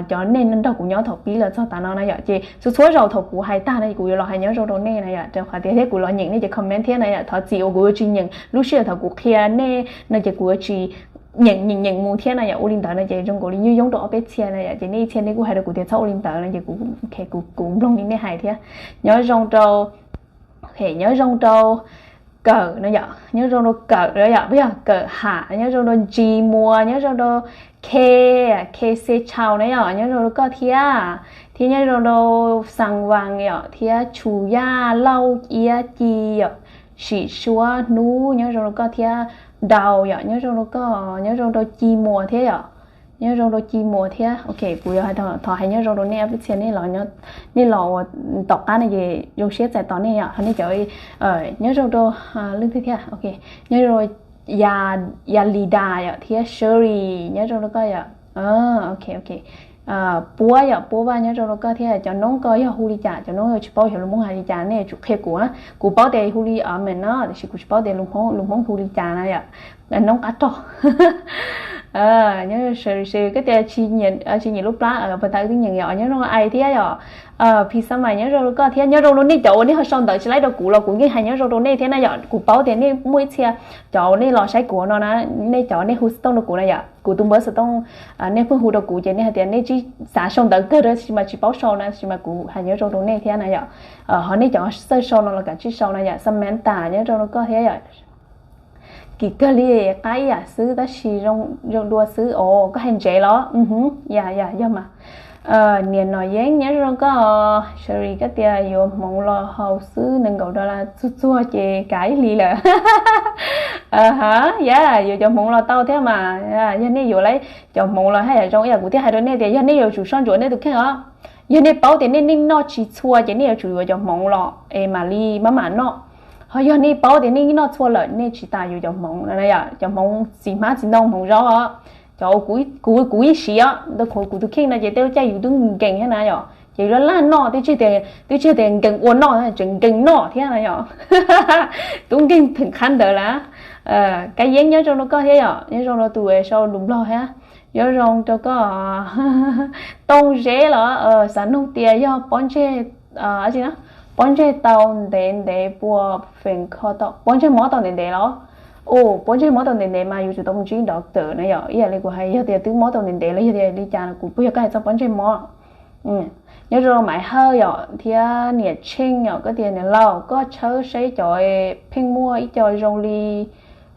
Cov nej nrog kuv nyob thaum pib los txog tav no na yom, ces txhua txhua zaus thaum kuv hais tag no kuv yuav los hais nyob zoo rau nej na yom, rau qhov tias thiab kuv los nyeem nej cov comment thiab na yom. Thov txim uas kuv yuav tsis nyeem lub sij hawm thaum kuv qhia nej no ces kuv yuav tsis nyeem nyeem nyeem mus thiab na yom. Ua li ntawd no ces zoo nkaus li nyuaj yoob rau ob peb txhia na yom, ces nej ib txhia nej kuj hais rau kuv tias txhob ua li ntawd no ces kuv, kuv mloog li nej hais thiab. Nyob zoo rau, nyob zoo rau Kawm no yom, nyob zoo rau Kawm yom, puas yog Kawm Ham, nyob zoo rau Ntsis Muas, nyob zoo rau Khe, Khe Xe Tshau na yom, nyob zoo rau koj thiab. Thiab nyob zoo rau Xas Vas yom, thiab Tshus Yaj, Lauj Iab Ci yom, Sim Suab Hnub, nyob zoo rau koj thiab. Daus yom, nyob zoo rau koj, nyob zoo rau Ci Muas thiab yom. Nyob zoo rau Ci Muas thiab. Ok, kuv yuav thov hais nyob zoo rau nej ob peb txhia, nej los ua tom qab no ces zoo siab txais tos nej yom. Ho nej cov, nyob zoo rau leej twg thiab, ok, nyob zoo rau Yas Lis Das yom thiab Sherry, nyob zoo rau koj yom. Ok, ok. Puab yom, Puab Vaj, nyob zoo rau koj thiab. Cov noob ko yog hu li cas? Cov noob yog tsis paub xyov lus Hmoob hais li cas, nej yuav tsum qhia kuv. Kuv paub tias hu li Almond no, tiam sis kuv tsis paub tias lus Hmoob, lus Hmoob hu li cas na yom. Noob qab rog. Nyob zoo Sherry, koj tias tsis nyiam lub plab, puag ta wb twb nyeem yom. Nyob zoo Ais thiab yom. Phi Xab Mais, nyob zoo rau koj thiab. Nyob zoo rau nej cov uas nej ho sau ntawv tsis laib rau kuv los kuv yeej hais nyob zoo rau nej thiab na yom. Kuv paub tias nej muaj ib txhia cov uas nej los saib kuv no na, nej cov nej hu xov tooj rau kuv na yom. Kuv tus npawb xov tooj nej pheej hu rau kuv ces nej hais tias nej tsis xav sau ntawv kawg, tab sis mas tsis paub sau na, tab sis mas kuv hais nyob zoo rau nej thiab na yom. Ho nej cov txawj sau no los kav tsij sau na yom. Samantha, nyob zoo rau koj thiab yom. Kim kawg li, qab ib yam xwb tab sis zoo dua xwb os. Koj hais ntsev los? Ya, ya, yog mas. Niam Nom Yeeb, nyob zoo rau koj. Sherry, koj tias yuav hmoov los haus xwb, nees nkaum dollar txuag txuag ces kav ib hlis lawm. Ya, yuav cov hmoov los tau thiab mas. Yog nej yuav lawm cov hmoov los haj yam zoo ib yam kuv thiaj hais rau nej tias yog nej yuav tsum soj ntsuam nej tus kheej os. Yog nej paub tias nej nej noj tsis txhua ces nej yuav tsum yuav cov hmoov los es mam li maj mam noj. Ho yog nej paub tias nej noj txhua lawm nej tsis tas yuav cov hmoov, cov hmoov txiv hmab txiv ntoo, hmoov zaub os. Cov kuv, kuv ib siv os, ntau qhuav kuv tus kheej no ces tej lub caij yus twb nkees thiab na yom, ces yus laj laj noj, twb tsis tias nkees ua noj, tseem nkees noj thiab na yom. Tub nkeeg theem qhab ntawd lawm. Kab Yeeb, nyob zoo rau koj thiab yom, nyob zoo rau tus sau lus Nplog thiab. Nyob zoo rau koj. Tooj Zeb los xav nug tias yog pob ntseg, pob ntseg tau ntev ntev puas feem kho tau, pob ntseg mob tau ntev ntev los? Ua pob ntseg mob tau ntev ntev mas yuav tsum tau mus ntsib doctor na yom. Ib yam li kuv hais, yog tias twb mob tau ntev ntev los yog tias li cas los kuv puas yog koj hais txog pob ntseg mob. Nyob zoo Maiv Hawj yom thiab Niam Tsheej yom, koj tias niam laus koj tshawb saib cov pheej muaj ib co zoo li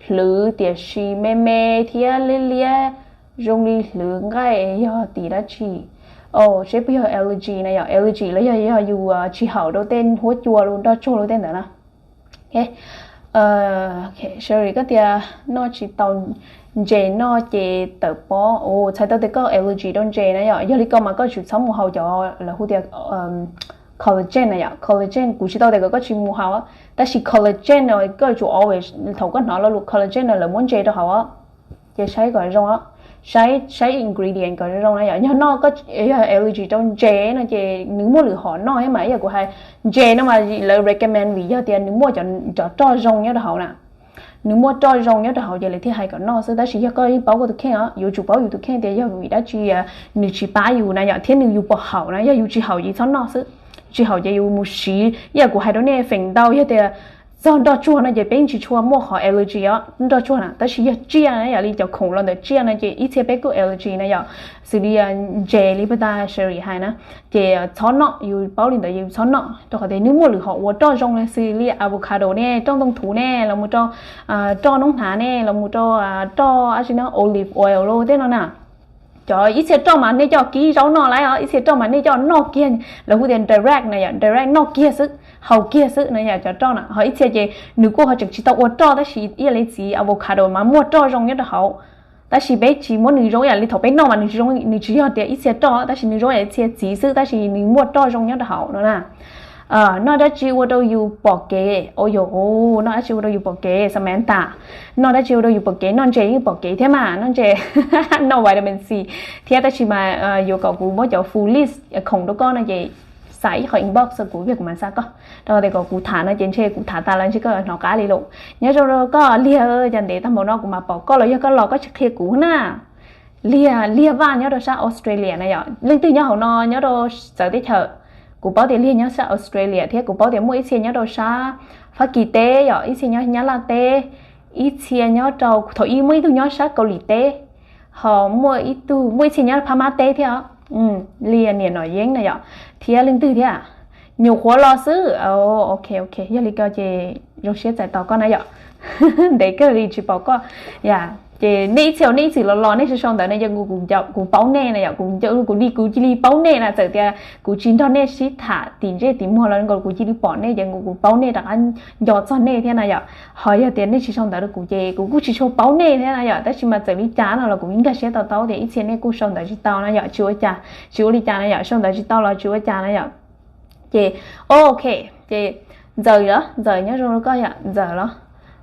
hlwv tiam sis me me thiab liab liab zoo li hlwv nqaij, yog tim dab tsi? Seb puas yog allergy na yom, allergy los yog, yog yus tsis haum rau tej huab cua los nroj tsuag los tej ntawd na. Sherry, koj tias noj tsis tau ntses noj ces tawm pob. Txhais tau tias koj allergy rau ntses na yom. Yog li ko mas koj tsum txhob mus haus cov lawv hu tias collagen na yom. Collagen kuv tsis tau tias kom koj tsis mus haus, tab sis collagen no koj tsum always, thaum koj hnov lo lus collagen no lawv muab ntses rau hauv, ces saib kom zoo, saib ingredient kom zoo na yom. Yog noj koj yog allergy rau ntses no ces nws muaj lwm hom noj thiab mas. Ib yam kuv hais, ntses no mas lawv recommend vim yog tias nws muaj cov roj zoo nyob rau hauv na. Nws muaj roj zoo nyob rau hauv ces lawv thiaj hais kom noj xwb. Tab sis yog koj yeej paub koj tus kheej os, yuav tsum paub yus tus kheej tias yog vim dab tsi nws tsis pab yus na yom, thiab nws yus puas haum na. Yog yus tsis haum ces txhob noj xwb. Tsis haum ces yus mus siv. Ib yam kuv hais rau nej feem ntau yog tias txog nroj tsuag no ces peb yeej tsis tshua muaj qhov allergy os, nroj tsuag na. Tab sis yog tsiaj na, yam li cov khoom los ntawm tsiaj no ces ib txhia peb kuj allergy na yom. Xws li ntses li pas tas Sherry hais na, ces txhob noj, yus paub li ntawd yus txhob noj, rau qhov tias nws muaj lwm hom ua roj zoo na, xws li avocado ne, roj ntoo thuv ne, los mus rau roj noob hnav ne, los mus rau roj ab tsi no olive oil los tej no na. Cov ib txhia roj mas nej coj kib zaub noj lawm os, ib txhia roj mas nej coj noj kiag, lawv hu tias direct na yom, direct noj kiag xwb, haus kiag xwb na yom cov roj na. Ho ib txhia ces nws kuj ho tseem tsis tau ua roj tab sis ib yam li txiv avocado mas muaj roj zoo nyob rau hauv. Tab sis peb tsis muab nws zoo ib yam li thaum peb noj mas nws tsis zoo, nws tsis yog tias ib txhia roj tab sis nws zoo ib yam li txhia txiv xwb tab sis nws muaj roj zoo nyob rau hauv no na. Noj dab tsi ua rau yus pom kev? Ua yus, noj dab tsi ua rau yus pom kev Samantha? Noj dab tsi ua rau yus pom kev? Noj ntses yeej pom kev thiab mas, noj ntses, noj vitamin C thiab. Tab sis mas yuav kom kuv muab cov full list khoom rau koj no ces xa ib qho inbox rau kuv, kuv mam xa koj. Rau tias kom kuv tham no ces ntshe kuv tham tas los ntshe koj hnov qab li lawm. Nyob zoo rau koj Liag, cas ntev tag npaum no kuv mam pom koj los yog koj los koj tsis qhia kuv na? Liag, Liag Vaj nyob rau sab Australia na yom. Leej twg nyob hauv no nyob rau txawv teb chaws? Kuv paub tias Liag nyob sab Australia thiab kuv paub tias muaj ib txhia nyob rau sab Fab Kis teb yom, ib txhia nyob Nyab Laj teb, ib txhia nyob rau, thaum ub muaj ib tug nyob sab Kaus Lim teb, ho muaj ib tug, muaj ib txhia nyob Phab Mab teb thiab os. Liag Niam Nom Yeeb na yom, thiab leej twg thiab? Nyuam qhuav los xwb. Ok, ok, yog li ko ces zoo siab txais tos koj na yom. Ntev kawg li tsis pom koj. Yam, ces nej ib txhia nej ib txwm los los nej sau sau ntawv no ces kuv paub nej na yom, kuv, kuv li kuv cia li paub nej na, txawm tias kuv tsis nrog nej sib tham tim ntsej tim muag los nkaus kuv cia li pom nej ces kuv paub nej rov qab nco txog nej thiab na yom. Ho yog tias nej tsis sau ntawv rau kuv ces kuv kuj tsis tshua paub nej thiab na yom, tab sis mas txawm li cas no los kuv yeej nkag siab to taub tias ib txhia nej kuj sau ntawv tsis tau na yom, tsis ua cas, tsis ua li cas na yom, sau ntawv tsis tau los tsis ua cas na yom. Ces, ok, ces Ntxawm los, Ntxawm nyob zoo rau koj yom, Ntxawm los.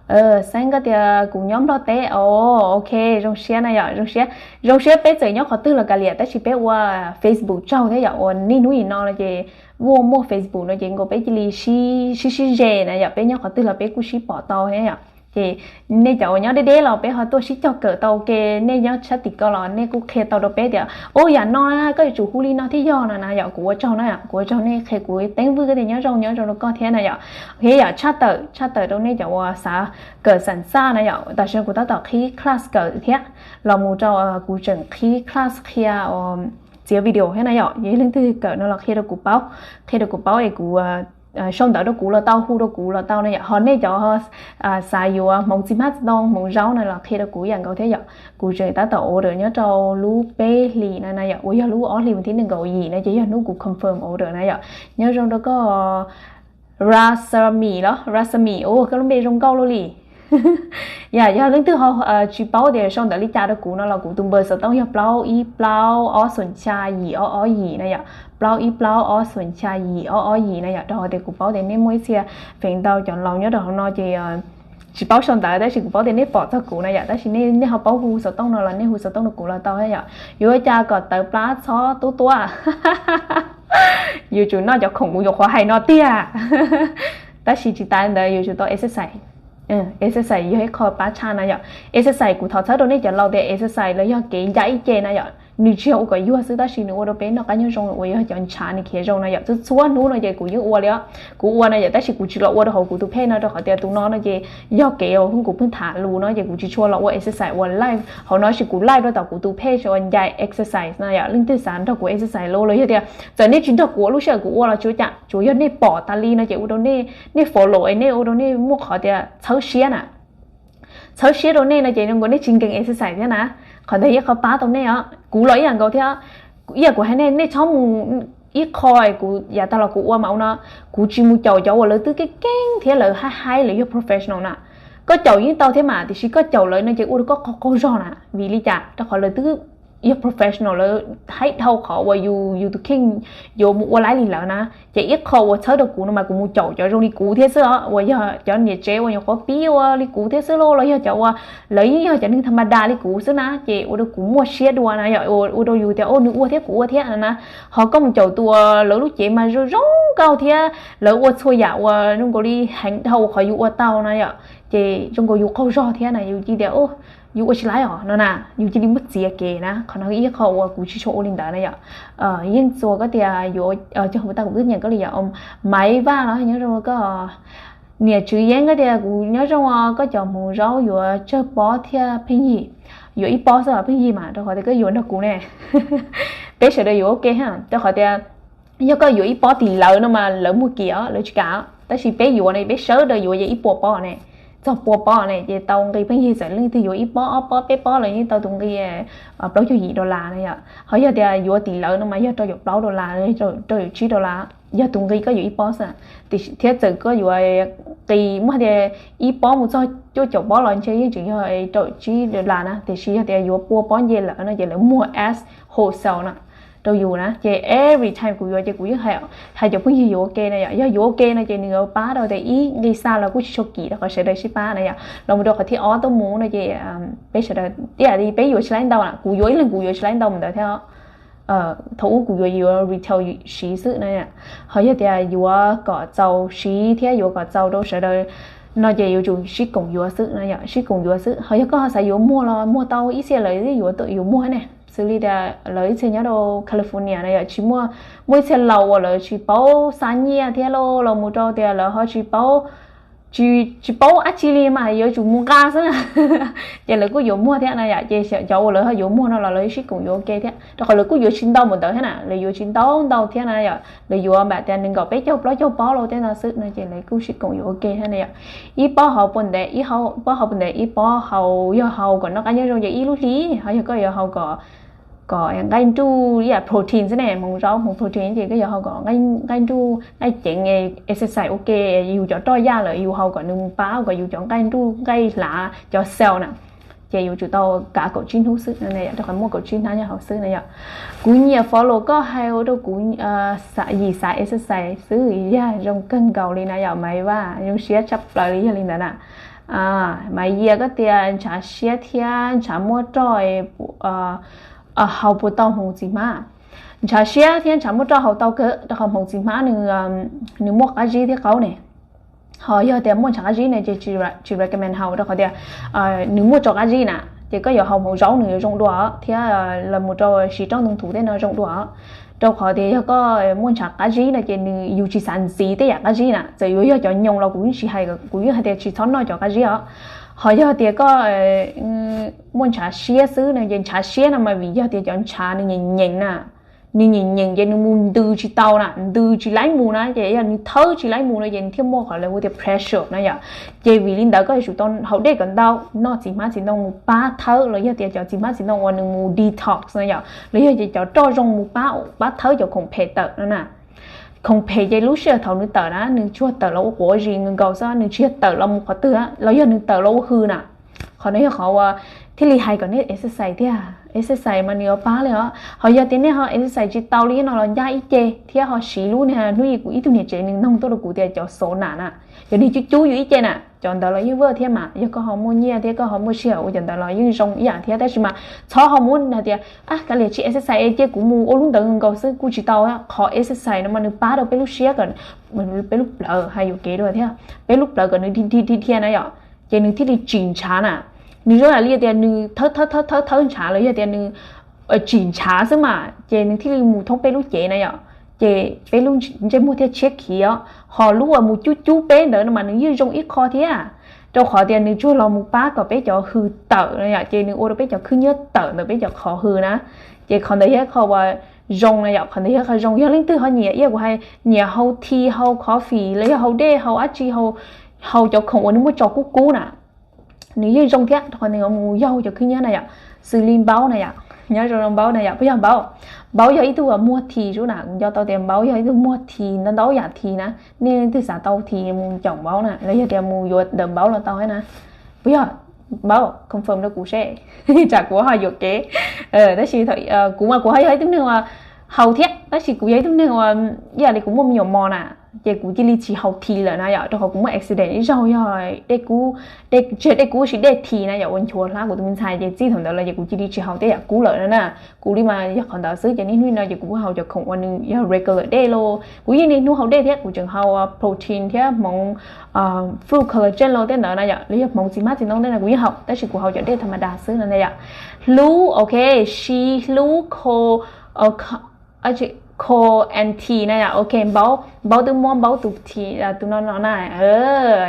Xeeb, koj tias kuv nyob Nplog teb os, ok, zoo siab na yom, zoo siab, zoo siab peb txawm nyob qhov twg los kav liam tab sis peb ua Facebook tsaug thiab yom, ua niaj hnub nim no no ces vuaj muaj Facebook no ces nkaus peb cia li sib sib ze na yom, peb nyob qhov twg los peb kuj sib pom tau thiab yom. Ces nej cov uas nyob deb deb los peb ho tuaj sib cog kawm tau ua ke, nej nyob sab tim ko los nej kuj qhia tau rau peb tias ub yam no na koj yuav tsum hu li no thiab yog no na yom, kuv ua tsaug na, kuv ua tsaug nej qhia kuv teeb vwj koj tias nyob zoo, nyob zoo rau koj thiab na yom. Ok yom, tshaj tawm, tshaj tawm rau nej cov uas xav kawm xam xaj na yom, tam sim no kuv tab tom qhib class kawm thiab, los mus rau kuv tseem qhib class qhia txiav video thiab na yom, yog leej twg kawm no los qhia rau kuv paub, qhia rau kuv paub es kuv sau ntawv rau kuv los tau, hu rau kuv los tau na yom. Ho nej cov xav yuav hmoov txiv hmab txiv ntoo hmoov zaub na los qhia rau kuv ib yam nkaus thiab yom. Kuv tseem tab tom order nyob rau lub peb hlis na na yom, uas yog lub ob hlis vas thib nees nkaum yim na ces yog hnub kuv confirm order na yom. Nyob zoo rau koj Rasami los, Rasami, ua koj lub npe zoo nkauj luaj li. Yam, yog leej twg ho tsis paub tias sau ntawv li cas rau kuv no los kuv tus npawb xov tooj yog plaub ib plaub ob xoom xya yim ob ob yim na yom, plaub ib plaub ob xoom xya yim ob ob yim na yom. Rau qhov tias kuv paub tias nej muaj ib txhia feem ntau cov laus nyob rau hauv no ces tsis paub sau ntawv tab sis kuv paub tias nej pom txog kuv na yom, tab sis nej ho paub hu xov tooj no los nej hu xov tooj rau kuv los tau yom. Yuav ua cas kom tawv plab txhob tuab tuab? Yuav tsum noj cov khoom kuv nyuam qhuav hais no tiag. Tab sis tsis tas li ntawd yuav tsum tau exercise. Exercise yog ib qho pab tshaj na yom. Exercise kuv thov txhawb rau nej cov laus tias exercise los yog kev ncav ib ce na yom, nws tsis yog ua kom yuag xwb tab sis nws ua rau peb noj qab nyob zoo uas yog cov ntshav nws khiav zoo na yom. Txhua txhua hnub no ces kuv yeej ua li os, kuv ua na yom, tab sis kuv tsis los ua rau hauv kuv tus page no rau qhov tias tus no no ces yog kev uas kuv pheej tham lus no ces kuv tsis tshua los ua exercise ua live hauv no, tab sis kuv live rau tom kuv tus page uas Ncaim Exercise na yom. Leej twg xav nrog kuv exercise los los yog tias txawm nej tsis nrog kuv ua lub sij hawm kuv ua los tsis ua cas, tsuas yog nej pom tas li no ces ua rau nej, nej follow es nej ua rau nej muaj qhov tias txhawb siab na, txhawb siab rau nej no ces zoo nkaus nej tsis nkees exercise thiab na. Qhov ntawd yog qhov pab tau nej os. Kuv los ib yam nkaus thiab, ib yam kuv hais nej, nej txhob mus ib qho kuv yav tag los kuv ua mas ua no, kuv tsis mus caum cov uas lawv twb keej keej thiab lawv haib haib lawv yog professional na. Koj caum yeej tau thiab mas, tiam sis koj caum lawv no ces ua rau koj qaug qaug zog na. Vim li cas? Rau qhov lawv twb yog professional, lawv haib dhau qhov uas yus, yus tus kheej yuav mus ua laib li lawv na. Ces ib qho uas txhawb rau kuv no mas kuv mus caum cov zoo li kuv thiab xwb os, uas yog cov niam tsev uas nyuam qhuav pib ua li kuv thiab xwb lauj, los yog cov uas lawv yeej yog cov neeg tha ma da li kuv xwb na, ces ua rau kuv muaj siab dua na yom, ua rau yus tias, o, nws ua thiab kuv ua thiab na. Ho koj mus caum tus uas lawv lub cev mas zoo zoo nkauj thiab lawv ua txhua yam uas zoo nkaus li heev dhau qhov yus ua tau na yom, ces zoo nkaus yus qaug zog thiab na, yus cia tias, yus ua tsis laib os no na, yus cia li muab txiav kev na. Qhov no ib qho uas kuv tsis tshua ua li ntawd na yom. Yeej txuas koj tias yuav, cog hu ta kuv twb nyiam koj li yom, Maiv Vaj los nyob zoo koj, niam Tswv Yeeb koj tias kuv nyob zoo os, koj cov hmoov zaub yuav tsawg pob thiaj pheej yig? Yuav ib pob xwb os pheej yig mas, rau qhov tias koj yuav nrog kuv ne. Peb sawv daws yuav ua ke ha, rau qhov tias yog koj yuav ib pob tim lawv no mas lawv muag kim os, lawv tsis kam os, tab sis peb yuav ne, peb sawv daws yuav ces ib puas pob ne, txog pua pob ne, ces tau nqi pheej yig. Txawm leej twg yuav ib pob ob pob peb pob los yeej tau tus nqi plaub caug yim dollar na yom. Ho yog tias yuav tim lawv no mas yog rau caum plaub dollar, rau caum tsib dollar, yog tus nqi koj yuav ib pob xwb. Thiab txawm koj yuav nqi muaj tias ib pob mus txog cuaj caum pob los ntshe yeej tseem yog rau caum tsib dollar na, tiam sis yog tias yuav pua pob nce lawm no ces lawv muag as wholesale na rau yus na. Ces every time kuv yuav ces kuv yeej hais cov phooj ywg yuav ua ke na yom, yog yuav ua ke no ces nws yuav pab rau tias ib nqi xa los kuj tsis tshua kim rau qhov sawv daws sib pab na yom. Los mus rau qhov thib ob tuaj mus no ces peb sawv daws ib yam li peb yuav tsis laib ntau na, kuv yuav ib leeg kuv yuav tsis laib ntau mus ntawd thiab. Thaum ub kuv yuav yuav retail siv xwb na, ho yog tias yuav kom txaus siv thiab yuav kom txaus rau sawv daws no ces yuav tsum sib koom yuav xwb na yom, sib koom yuav xwb. Ho yog koj ho xav yuav muag los muag tau, ib txhia lawv yuav, yuav muag ne, xws li tias lawv ib txhia nyob rau California na yom, tsis muaj, muaj ib txhia laus uas lawv tsis paub xa nyiaj thiab lauj, los mus rau tias lawv ho tsis paub, tsis paub dab tsi li mas yuav tsum mus nqa xwb na. Ces lawv kuj yuav muag thiab na yom, ces cov uas lawv ho yuav muag no los lawv sib koom yuav ua ke thiab, rau qhov lawv kuj yuav tsis ntau mus ntawd thiab na, lawv yuav tsis ntau ntau thiab na yom, lawv yuav npam tias nees nkaum peb caug plaub caug pob los tej no xwb no ces lawv kuj sib koom yuav ua ke thiab na yom. Ib pob hau puas ntev, ib pob hau puas ntev, ib pob hau yog hau kom noj qab nyob zoo ces ib lub hli, ho yog koj yuav hau kom kom nqaij nruj ib yam protein xwb ne, hmoov zaub hmoov protein ces koj yuav hau kom nqaij nruj nqaij ceev, exercise ua ke, yus cov roj yaj lawm yus hau kom nws mus pab kom yus cov nqaij nruj nqaij hlav cov cell na, ces yuav tsum tau kav kaum tsib hnub xwb, rau qhov muaj kaum tsib hnab nyob hauv xwb na yom. Kuv nyiam follow koj hais ua rau kuv yim xav exercise xwb, yog zoo kawg nkaus li na yom. Maiv Vaj, zoo siab tshaj plaws li yog li ntawd na. Maiv Yias koj tias ntshav siab thiab ntshav muaj roj hau puas tau hmoov txiv hmab? Ntshav siab thiab ntshav muaj roj hau tau kawg, rau qhov hmoov txiv hmab nws muaj qab zib thiab qaub ne. Ho yog tias muaj ntshav qab zib ne ces tsis recommend hau, rau qhov tias nws muaj tso qab zib na, ces koj yuav hau hmoov zaub nws yuav zoo dua thiab los mus rau siv roj ntoo thuv tej no zoo dua. Rau qhov tias yog koj muaj ntshav qab zib no ces nws, yus tsis xav ntxiv tej yam qab zib na, txawm yuav yog cov nyoos los kuv yeej tsis hais, kuv yeej hais tias tsis txhob noj cov qab zib os. Ho yog tias koj muaj ntshav siab xwb no ces ntshav siab no mas vim yog tias cov ntshav nws nyeem nyeem na, nws nyeem nyeem ces nws mus ntws tsis tau na, ntws tsis laib mus na, ces yog nws thawb tsis laib mus no ces nws thiaj muaj qhov lawv hu tias pressure na yom. Ces vim li ntawd koj yuav tsum tau haus dej kom ntau, noj txiv hmab txiv ntoo mus pab thawb, los yog tias cov txiv hmab txiv ntoo uas nws mus detox na yom, los yog tias cov roj zoo mus pab, pab thawb cov khoom phem tawm no na. Khoom phem ces lub sij hawm thaum nws tawm na nws tsuas tawm los ua quav zis nkaus xwb, nws tsis yog tawm los mus qhov twg, los yog nws tawm los ua hws na. Qhov no yog qhov uas thiaj li hais kom nej exercise thiab, exercise mas nws yuav pab li os. Ho yog tias nej ho exercise tsis tau li no los ncaj ib ce thiab ho siv lub niag hnub ib kuv ib tug niam tsev nws noog tuaj rau kuv tias cov sauna na, cov niag cub cub yus ib ce na, cov ntawd los yeej ua thiab mas, yog koj ho muaj nyiaj thiab koj ho muaj sij hawm ua cov ntawd los yeej zoo ib yam thiab, tab sis mas txhob ho muab hais tias, a, kav liam tsis exercise es cia kuv mus ua lub ntawd nkaus xwb, kuj tsis tau. Qhov exercise no mas nws pab rau peb lub siab, peb lub plawv hais yuam kev dua thiab, peb lub plawv kom nws dhia dhia dhia na yom, ces nws thiaj li tsim ntshav na. Nws zoo ib yam li tias nws thawb thawb thawb thawb ntshav los yog tias nws tsim ntshav xwb mas ces nws thiaj li mus thoob peb lub cev na yom, ces peb lub ntsej muag thiaj tshiab khiv os. Ho lub uas mus cub cub peb ntawd no mas nws yeej zoo ib qho thiab, rau qhov tias nws tsuas los mus pab kom peb cov hws tawm na yom, ces nws ua rau peb cov khwb nyiab tawm ntawm peb cov qhov hws na. Ces qhov ntawd yog ib qho uas zoo na yom, qhov ntawd yog ib qho zoo. Yog leej twg ho nyiam ib yam kuv hais, nyiam hau tea hau coffee los yog hau dej hau dab tsi, hau cov khoom uas nws muaj tso kub kub na, nws yeej zoo thiab, rau qhov nws mus yaug cov khwb nyiab na yom, xws li npaub na yom. Nyob zoo Npaub na yom, puas yog Npaub? Npaub yog ib tug muag thi sub na, kuv nco tau tias Npaub yog ib tug muag thi ntau ntau yam thi na. Nej leej twg xav tau thi mus caum Npaub na, los yog tias mus yuav ntawm Npaub los tau na. Puas yog? Npaub confirm rau kuv seb, tsam kuv ho yuam kev. Tab sis kuv mas kuv ho yog ib tug neeg uas haus thiab, tab sis kuv yog ib tug neeg uas ib yam li kuv muaj me nyuam mos na, ces kuv cia li tsis haus thi lawm na yom, rau qhov kuv muaj accident ib zaug yog dej kub, tsis yog dej kub, sis dej thi na yom, ua nchuav hlab kuv tus me ntxhais, ces txij thaum ntawd los ces kuv cia li tsis haus tej yam kub lawm na. Kuv li mas yog qhov ntawd xwb, ces niaj hnub no ces kuv haus cov khoom uas nws yog regular dej los kuv yeej niaj hnub haus dej thiab, kuv tseem haus protein thiab hmoov fruit collagen los tej ntawd na yom, los yog hmoov txiv hmab txiv ntoo tej no kuv yeej haus, tab sis kuv haus cov dej tha ma da xwb no na yom. Hlub, ok, She hlub cold, cold and tea na yom, ok, Npaub, Npaub twb muab Npaub tus thi, tus no no na,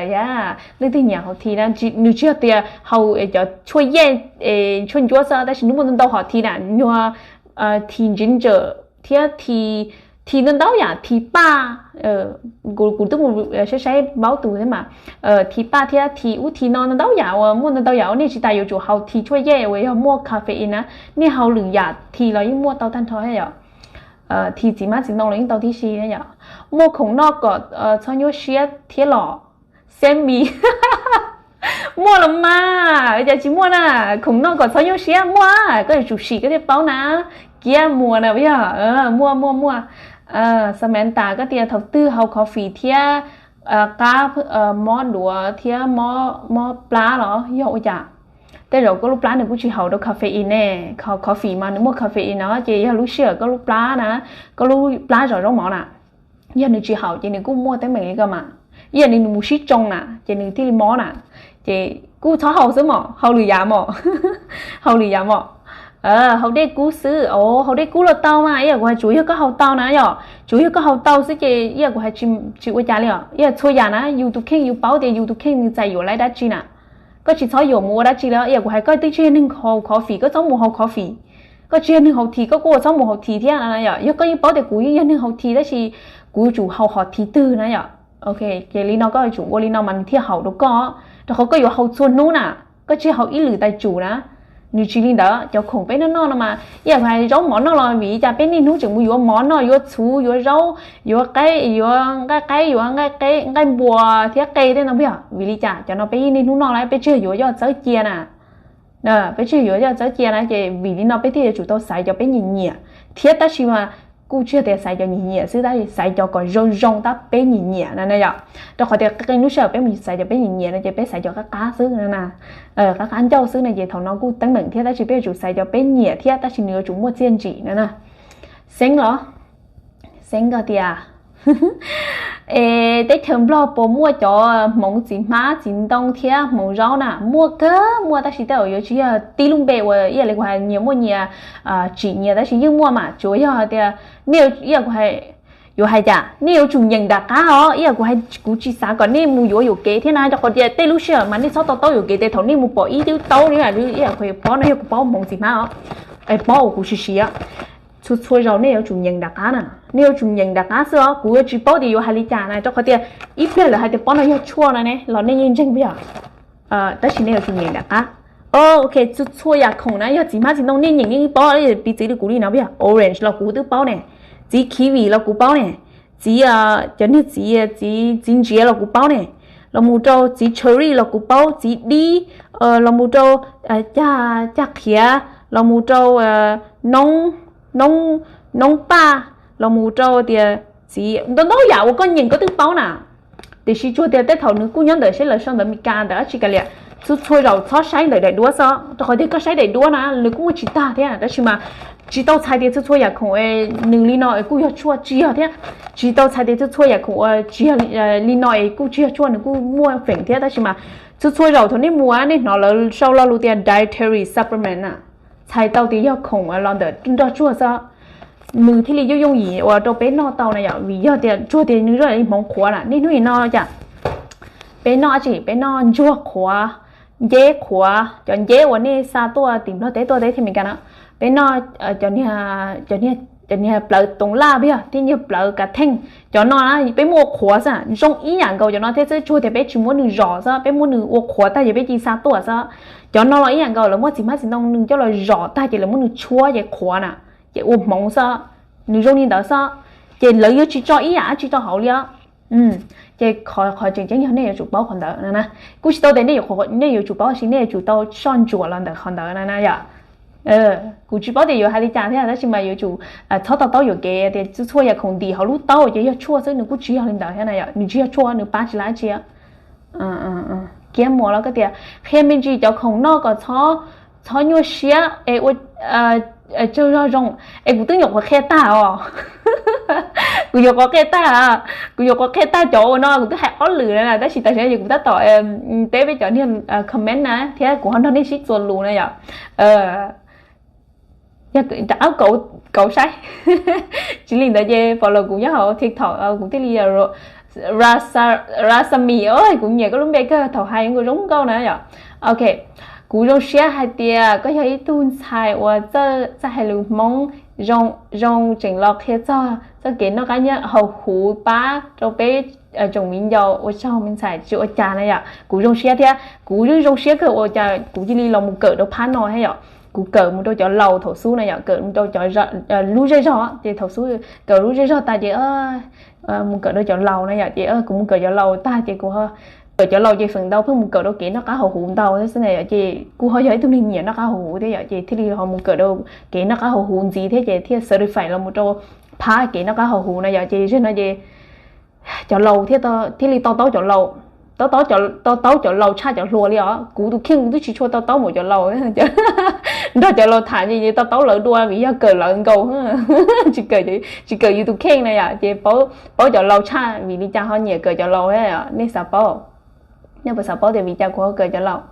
yog leej twg nyiam haus thi na, nws tsis yog tias haus cov tshuaj yej, tshuaj ncuab xwb, tab sis nws muaj ntau ntau hom thi na, nyuag thi ginger thiab thi ntau ntau yam, thi paj, kuv twb mus saib saib Npaub tus thiab mas, thi paj thiab thi ub thi no ntau ntau yam uas muaj ntau ntau yam uas nej tsis tas yuav tsum haus, thi tshuaj yej uas yog muaj caffeine na, nej haus lwm yam thi los yeej muaj tau tag nrho thiab yom. Thi txiv hmab txiv ntoo los yeej tau tib si thiab yom. Muaj khoom noj kom txhob nyuaj siab thiab los? Send me. Muaj los mas, cas tsis muaj na? Khoom noj kom txhob nyuaj siab muaj, koj yuav tsum sim koj thiaj paub na. Kiab muag na yog, muaj muaj muaj. Samantha, koj tias thaum twg haus coffee thiab qab mob duav thiab mob plab los yog ua cas? Tej zaum koj lub plab nws kuj tsis haum rau caffeine ne. Coffee mas nws muaj caffeine no ces yog lub sij hawm koj lub plab na, koj lub plab zom zaub mov na, yog nws tsis haum ces nws kuj muaj teeb meem li koj mas. Ib yam li nws mus sib tsoo na ces nws thiaj li mob na. Ces kuj txhob haus xwb mos, haus lwm yam mos. Haus lwm yam mos. Haus dej kub xwb os, haus dej kub los tau mas, ib yam kuv hais tsuav yog koj haus tau na yom, tsuav yog koj haus tau xwb ces ib yam kuv hais tsis ua cas li os. Ib yam txhua yam na yus tus kheej yus paub tias yus tus kheej nws txais yuav laiv dab tsi na. Koj tsis txhob yuam mus ua dab tsi li. Ib yam kuv hais koj twb tsis yog neeg haus coffee, koj txhob mus haus coffee. Koj tsis yog neeg haus thi, koj kuj txhob mus haus thi thiab no yom. Yog koj yeej paub tias kuv yeej yog neeg haus thi tab sis kuv yuav tsum haus hom thi twg na yom. Ok, ces li no koj yuav tsum ua li no mas nws thiaj haum rau koj, rau qhov koj yuav haus txhua hnub na, koj tsis haus ib lwm tais tsum na. Nws tsis li ntawd, cov khoom peb noj noj no mas ib yam hais zaub mov noj los vim li cas peb niaj hnub tseem mus yuav mov noj, yuav txhuv, yuav zaub, yuav qaib, yuav nqaij qaib, yuav nqaij npua thiab qe tej no yog vim li cas? Cov no peb niaj hnub noj lawm, peb tsis yog yuav yoj txawb cia na. Peb tsis yog yuav yoj txawb cia na, ces vim li no peb thiaj yuav tsum tau xaiv cov peb nyiam nyiam thiab, tab sis mas kuj tsis yog tias xaiv cov nyiam nyiam xwb, tab sis xaiv cov kom zoo zoo tab peb nyiam nyiam na yom. Rau qhov tias qee lub sij hawm peb mus xaiv cov peb nyiam nyiam no ces peb xaiv cov qab qab xwb na, qab qab ncauj xwb no ces thaum no kuj teeb meem thiab, tab sis peb yuav tsum xaiv cov peb nyiam thiab, tab sis nws yuav tsum muaj txiaj ntsim na na. Xeeb los? Xeeb koj tias, es teb chaws Nplog puas muaj cov hmoov txiv hmab txiv ntoo thiab hmoov zaub na? Muaj kawg muaj, tab sis tej zaum yuav tsis yog tib lub npe uas ib yam li kuv hais nyias muaj nyias tsim nyias, tab sis yeej muaj mas. Tsuas yog tias nej, ib yam kuv yuav hais cas, nej yuav tsum nyeem nram qab os. Ib yam kuv hais, kuv tsis xav kom nej mus yuav yuam kev thiab na, rau qhov tias tej lub sij hawm mas nej txhob to taub yuam kev tias thaum nej mus pom ib tug taub, ib yam kuv hais pob no yog kuv paub hmoov txiv hmab os, es pob uas kuv siv siv, txhua txhua zaus nej yuav tsum nyeem nram qab na. Nej yuav tsum nyeem nram qab xwb os, kuv yuav tsis paub tias yuav hais li cas na, rau qhov tias ib pliag lawv hais tias pob no yog tshuaj no ne los nej yeej ntseeg puas yog? Tab sis nej yuav tsum nyeem nram qab. Ok, txhua txhua yam khoom na yog txiv hmab txiv ntoo nej nyeem nej paub, piv txwv li kuv li no puas yog? Orange los kuv twb paub ne, txiv kiwi los kuv paub ne, txiv, cov niag txiv, txiv ntsiav los kuv paub ne, los mus rau txiv cherry los kuv paub, txiv dib, los mus rau cag, cag qhiav, los mus rau noob, noob, noob paj, los mus rau tias txiv ntau ntau yam uas koj nyeem koj twb paub na. Tiam sis tsuas tias tej thaum nws kuj nyob ntawm seb lawv sau ntawv Meskas ntawm dab tsi kav liam. Txhua txhua zaus txhob saib ntawm daim duab xwb, rau qhov tias koj saib daim duab na nws kuj muaj tsis tag thiab, tab sis mas tsis tau txhais tias txhua txhua yam khoom es nws li no es kuj yog tshuaj, tsis yog thiab. Tsis tau txhais tias txhua txhua yam khoom uas tsis yog li no es kuj tsis yog tshuaj, nws kuj muaj feem thiab, tab sis mas txhua txhua zaus thaum nej mus nej hnov lawv sau lo lus tias dietary supplement na, txhais tau tias yog khoom los ntawm nroj tsuag xwb, nws thiaj li yooj yooj yim uas rau peb noj tau na yom. Vim yog tias tsuag tias nws zoo li hmoov qhuav na, niaj hnub nim no cas peb noj dab tsi? Peb noj ntsuag qhuav, nceb qhuav, cov nceb uas nej xa tuaj tim Nplog teb tuaj teb chaws Amelikas na, peb noj cov niag, cov niag Cov niag plawv toov laj peb yog thiab niag plawv kav theej, cov no peb muab ua qhuav xwb, zoo ib yam nkaus cov no thiab xwb, tsuas tias peb tsis muab nws zom xwb, peb muab nws ua qhuav tag ces peb cia li xa tuaj xwb. Cov no los ib yam nkaus, lawv muab txiv hmab txiv ntoo nws coj los zom tag ces lawv muab nws tshuab ces qhuav na, ces ua hmoov xwb, nws zoo li ntawd xwb, ces lawv yuav tsis tso ib yam dab tsi rau hauv li os. Ces qhov tseem ceeb yog nej yuav tsum paub qhov ntawd na. Kuj tsis tau tias nej yuav tsum paub, sis nej yuav tsum tau soj ntsuam los ntawm qhov ntawd na yom. Kuv tsis paub tias yuav hais li cas thiab, tab sis mas yuav tsum txhob to taub yuam kev tias txhua yam khoom ntim hauv lub taub ces yog tshuaj xwb, nws kuj tsis yog li ntawd thiab na yom, nws tsis yog tshuaj, nws pab tsis lab tsi. Kiab muas los koj tias qhia me ntsis cov khoom noj kom txhob nyuaj siab es ua tsaug zog zoo. Es kuv twb nyuam qhuav qhia tag os. Kuv nyuam qhuav qhia tag, kuv nyuam qhuav qhia tag cov ua no, kuv twb hais ob lwm na, tab sis tam sim no kuv tab tom teb peb cov niag comment na thiab kuv ho nrog nej sib txuas lus na yom. Rov qab kauv saib. Tsis li ntawd ces follow kuv nyob hauv TikTok, kuv thiaj li Rasami, kuv nyiam koj lub npe kawg, thaum hais zoo nkauj na yom. Ok, kuv zoo siab hais tias koj yog ib tug ntxhais uas txawj hais lus Hmoob zoo, tseem los qhia txog txoj kev noj qab nyob haus huv pab rau peb tsoom viv ncaus, ua tsaug me ntxhais tsis ua cas na yom. Kuv zoo siab thiab, kuv yeej zoo siab kawg ua cas kuv cia li los mus kawm rau phab no thiab yom. Kuv kawm mus rau cov laus thaum xub na yom, kawm mus rau cov lub zej zog, ces thaum xub kawm lub zej zog tas ces mus kawm rau cov laus na yom, ces kuv mus kawm cov laus tag ces kuv kawm cov laus ces feem ntau pheej mus kawm rau kev noj qab haus huv ntau thiab xwb na yom, ces kuv ho yog ib tug neeg nyiam noj qab haus huv thiab yom, ces thiaj li ho mus kawm rau kev noj qab haus huv ntxiv thiab ces thiaj certify los mus rau phab kev noj qab haus huv na yom, ces zaum no ces cov laus thiaj, thiaj li to taub cov laus, to taub, to taub cov laus tshaj cov hluas li os. Kuv tus kheej kuv twb tsis tshua to taub npaum cov laus. Nrog cov laus tham ces to taub lawv dua vim yog kawm lawv nkaus, tsis kawm yus tus kheej na yom, ces paub cov laus tshaj vim li cas ho nyiam kawm cov laus thiab. Nej xav paub, nej puas xav paub tias vim cas kuv ho kawm cov laus?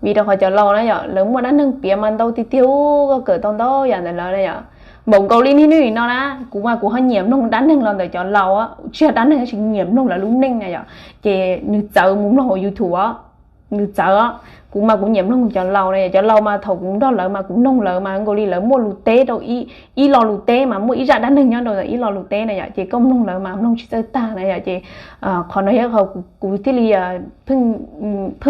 Vim rau qhov cov laus na yom, lawv muaj dab neeg piav mas ntau tiag tiag, koj kawm tau ntau yam ntawm lawv na yom. Npaum nkaus li niaj hnub no na, kuv mas kuv ho nyiam mloog dab neeg los ntawm cov laus, tsis yog dab neeg, tsis nyiam mloog lawv lub neej na yom, ces nws txawv mus mloog YouTube os, nws txawv. Kuv mas kuv nyiam mloog cov laus na, cov laus mas thaum kuv nrog lawv mas kuv mloog lawv mas nkaus li lawv muaj lus teb rau ib lo lus teb mas muaj ib zaj dab neeg nyob rau ib lo lus teb na yom, ces koj mloog lawv mas mloog tsis txawj tag na yom, ces qhov no yog qhov kuv thiaj li pheej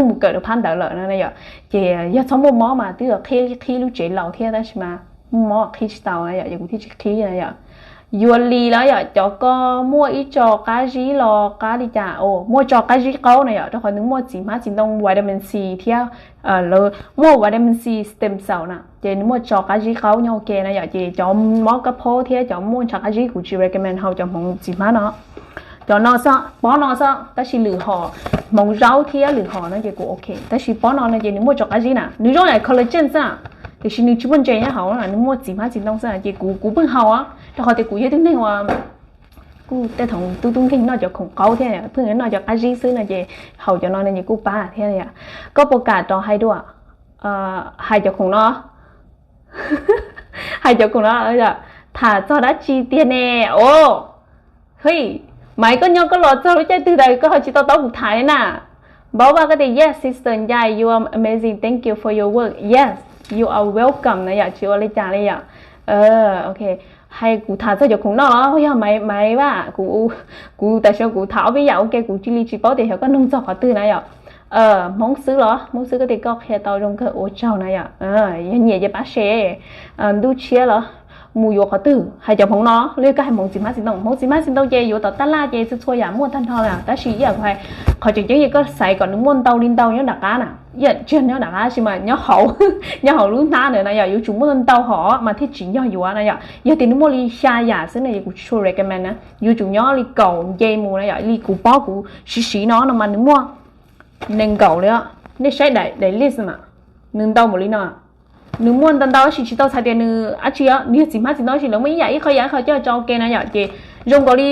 mus kawm rau phab ntawd lawm na yom. Ces yog txhob muaj mob mas twb qhib qhib lub tsev laus thiab, tab sis mas muaj mob qhib tsis tau na yom, ces kuv thiaj tsis qhib na yom. Yuav li los yom, cov koj muaj ib tso qab zib los qab li cas? Muaj tso qab zib qaub na yom, rau qhov nws muaj txiv hmab txiv ntoo vitamin C thiab, lawv muaj vitamin C stem cell na, ces nws muaj tso qab zib qaub nyob ua ke na yom, ces cov mob kab phaub thiab cov muaj ntshav qab zib kuv tsis recommend haus cov hmoov txiv hmab no. Cov no xwb, pob no xwb, tab sis lwm hom, hmoov zaub thiab lwm hom no ces kuv ok, tab sis pob no no ces nws muaj tso qab zib na, nws zoo li collagen xwb, tiam sis nws tsis muaj ntses nyob hauv, nws muaj txiv hmab txiv ntoo xwb, ces kuv kuv pheej haus, rau qhov tias kuv yog ib tug neeg uas kuj tej thaum tub tub nkeeg noj cov khoom qaub thiab, pheej noj cov qab zib xwb no ces haus cov no no ces kuj pab thiab. Koj puas kam rov hais dua, hais cov khoom no, hais cov khoom no, tham txog dab tsi tiag ne? O, hej, Maiv, koj nyob koj los txog lub caij twg tas koj ho tsis to taub kuv tham li na? Npaub Vaj koj tias yes sister Ncai, you are amazing, thank you for your work. Yes, you are welcome na yom, tsis ua li cas li yom. Ok, hais kuv tham txog cov khoom noj los yog Maiv, Maiv Vaj, kuv, kuv tam sim no kuv tham ob peb yam ua ke, kuv cia li tsis paub tias xyov koj nug txog qhov twg na yom. Hmoob xwb los? Hmoob xwb koj tias koj qhia tau zoo kawg, ua tsaug na yom. Yog nyiam ces pab share. Ntuj tshiab los? Mus yuav qhov twg? Hais cov hmoov no los yog koj hais hmoov txiv hmab txiv ntoo? Hmoov txi hmab txi ntoo ces yuav tom taj laj ces txhua txhua yam muaj tag nrho na, tab sis ib yam kuv hais, qhov tseem ceeb ces koj xaiv kom nws muaj ntau li ntau nyob nram qab na, ib yam tsis yog nyob nram qab sis mas nyob hauv, nyob hauv lub hnab ntawd na yom, yuav tsum muaj ntau hom mas thiaj tsim nyog yuav na yom. Yog tias nws muaj li xya yam xwb na ces kuv tsis tshua recommend na, yuav tsum nyob li kaum nce mus na yom, li kuv paub kuv siv siv no no mas nws muaj nees nkaum li os. Nej saib daim, daim list mas nws ntau npaum li no. Nws muaj ntau ntau tab sis tsis tau txhais tias nws dab tsi os, nws yog txiv hmab txiv ntoo tab sis lawv muaj ib yam ib qho yam ib qho coj tso ua ke na yom, ces zoo nkaus li,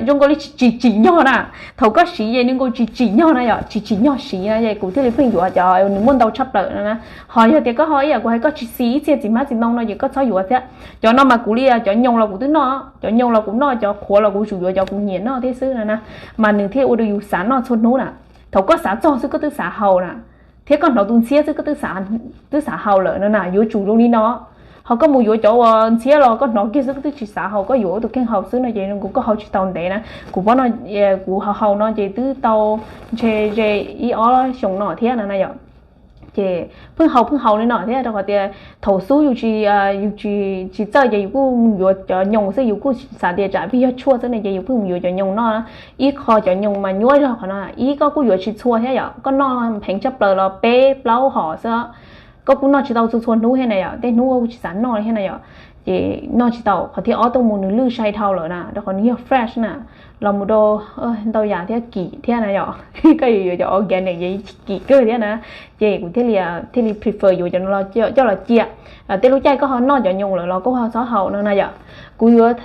zoo nkaus li tsis tsim nyog na. Thaum koj siv ces nws nkaus tsis tsim nyog na yom, tsis tsim nyog siv na, ces kuv thiaj li pheej yuav cov nws muaj ntau tshaj plaws no na. Ho yog tias koj ho ib yam kuv hais koj tsis xis ib txhia txiv hmab txiv ntoo no ces koj txhob yuav thiab. Cov no mas kuv li cov nyoos los kuv twb noj, cov nyoos los kuv noj, cov qhuav los kuv tsum yuav cov kuv nyiam noj thiab xwb na na. Mas nws thiaj ua rau yus xav noj txhua hnub na. Thaum koj xav txog xwb koj twb xav haus na, thiab koj hnov tus ntxhiab xwb koj twb xav haus lawm no na, yuav tsum zoo li no. Ho koj mus yuav cov uas ntxhiab los koj hnov kiag xwb, koj twb tsis xav haus, koj yuav ua tus kheej haus xwb no ces kuv koj haus tsis tau ntev na. Kuv paub no, kuv haus haus no ces twb tau ntshe ze ib ob xyoos no thiab no na yom. Ces pheej haus pheej haus li no thiab rau qhov tias thaum xub yus tsis, yus tsis, tsis txawj ces yus kuj yuav cov nyoos xwb, yus kuj xav tias tsam vim yog tshuaj xwb ne ces yus pheej mus yuav cov nyoos no. Ib qho cov nyoos mas nyuaj zog qhov no, ib koj kuj yuav tsis txhua thiab yom, koj noj pheev tshaj plaws los peb plaub hom xwb. Koj kuj noj tsis tau txhua txhua hnub thiab na yom, tej hnub koj kuj tsis xav noj thiab na yom. Ces noj tsis tau. Qhov thib ob tuaj mus nws lwj sai dhau lawm na, rau qhov nws yog fresh na, los mus rau ntau yam thiab kim thiab na yom. Koj yuav yuav cov organic ces kim kawg thiab na. Ces kuv thiaj li, thiaj li prefer yuav cov no coj los cia. Tej lub caij koj ho noj cov nyoos lawm los koj ho txhob haus no na yom. Kuv yuav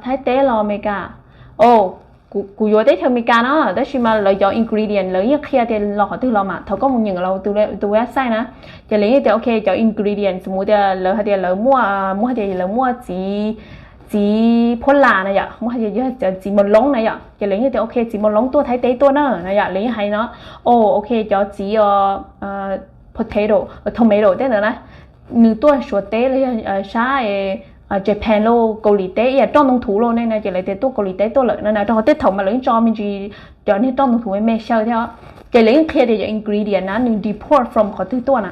Thaib teb los Amelikas. O, kuv yuav teb chaws Amelikas no, tab sis mas lawv cov ingredient lawv yeej qhia tias los qhov twg los mas thaum koj mus nyeem lawv tus website na, ces lawv yeej tias ok cov ingredient, xws mus tias lawv hais tias lawv muaj, muab hais tias lawv muaj txiv, txiv phuab las na yom, muab hais tias txiv mos loob na yom, ces lawv yeej tias ok txiv mos loob tuaj Thaib teb tuaj na no yom, lawv yeej hais no, o ok cov txiv potato, tomato tej ntawd na, nws tuaj Suav teb los yog sab Japan los Kaus Lim teb ib yam roj ntoo thuv los ne no ces lawv tias tuaj Kaus Lim teb tuaj lawm no na, rau qhov tej thaum mas lawv yeej tso me ntsis cov niag roj ntoo thuv me me xyaw thiab. Ces lawv yeej qhia tias cov ingredient na nws deport from qhov twg tuaj na.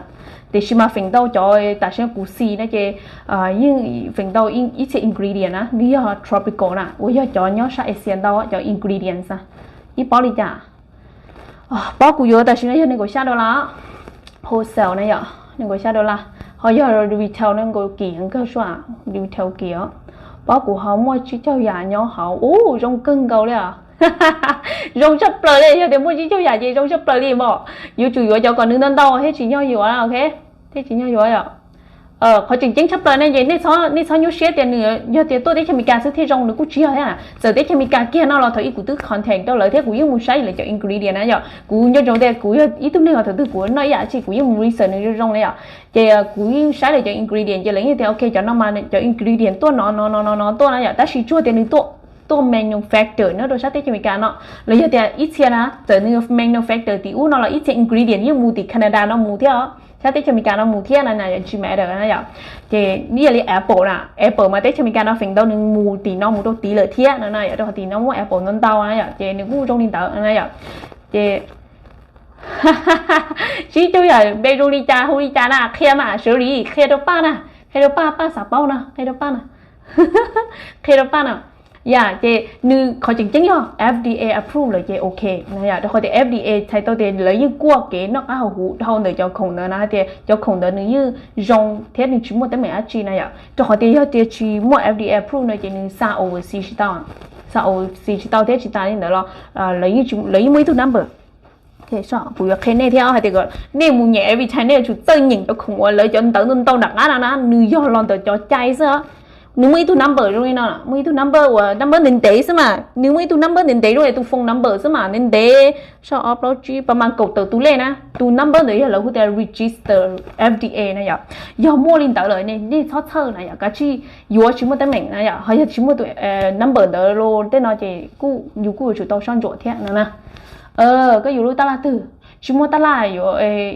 Tiam sis mas feem ntau cov tam sim kuv xis no ces yeej feem ntau ib txhia ingredient na nws yog tropical na uas yog cov nyob sab Asia ntau cov ingredients na. Ib pob li cas? Pob kuv yuav tam sim no yog nees nkaum xya dollar, wholesale na yom, nees nkaum xya dollar, ho yog retail nees nkaum kim kawg sua, retail kim os. Pob kuv ho muaj tsib caug yam nyob hauv, u zoo kawg nkaus li os. Zoo tshaj plaws li, yog tias muaj tsib caug yam ces zoo tshaj plaws li mas. Yuav tsum yuav cov kom nws ntau ntau thiaj tsim nyog yuav, ok, thiaj tsim nyog yuav yom. Qhov tseem ceeb tshaj plaws ne ces nej txhob nyuaj siab tias nws yog tias tuaj teb chaws Amelikas xwb thiaj zoo, nws kuj tsis yog thiab. Txawm teb chaws Amelikas kiag no los thaum ib kuv twb contact rau lawv thiab kuv yeej mus saib lawv cov ingredient na yom. Kuv nco ntsoov tias kuv yog ib tug neeg uas thaum twg kuv noj ib yam dab tsi kuv yeej mus research nws zoo zoo na yom. Ces kuv yeej saib lawv cov ingredient ces lawv yeej tias ok cov no mas cov ingredient tuaj no no no no no tuaj na yom, tab sis tsuas tias nws tuaj manufacture nyob rau sab teb chaws Amelikas no, los yog tias ib txhia na txawm nws manufacture tim ub no los ib txhia ingredient yeej mus tim Canada no mus thiab, sab teb chaws Amelikas no mus thiab na, tsis matter na yom. Ces ib yam li apple na, apple mas teb chaws Amelikas no feem ntau nws mus tim no mus rau tid lawm thiab no na yom, rau qhov tim no muaj apple ntau ntau na yom, ces nws kuj zoo li ntawd na yom. Ces tsib caug yam npe zoo li cas hu li cas na, qhia mas sawv li qhia rau Paj na, qhia rau Paj, Paj xav paub no, qhia rau Paj na, qhia rau Paj na. Yam ces nws qhov tseem ceeb yog F D A approve lawm ces ok na yom, rau qhov tias F D A txhais tau tias lawv yeej kuaj kev noj qab haus huv dhau ntawm cov khoom ntawd na, hais tias cov khoom ntawd nws yeej zoo thiab nws tsis muaj teeb meem dab tsi na yom, rau qhov tias yog tias tsis muaj F D A approve no ces nws xa overseas tsis tau, xa overseas tsis tau thiab tsis tas li ntawd los lawv yeej muaj ib tug number. Kuv yuav qhia nej thiab hais tias kom nej mus nyeem every time nej yuav tsum txawj nyeem cov khoom uas lawv cov ntawv ntau ntau nram qab no na, nws yog los ntawm cov cai xwb. Nws muaj ib tug number zoo li no, muaj ib tug number uas number ntev ntev xwb mas, nws muaj ib tug number ntev ntev zoo li tus phone number xwb mas, ntev ntev, sab ob plaub tsib pas mas kaum tawm tus lej na, tus number ntawd yog lawv hu tias register F D A na yom. Yog muaj li ntawd lawm nej txhob txhawj na yom, kav tsij yuav tsis muaj teeb meem na yom, ho yog tsis muaj tus number ntawd los tej no ces kuj yus kuj yuav tsum tau soj ntsuam thiab no na. Koj yuav lub tab laj twg? Tsis muaj tab laj,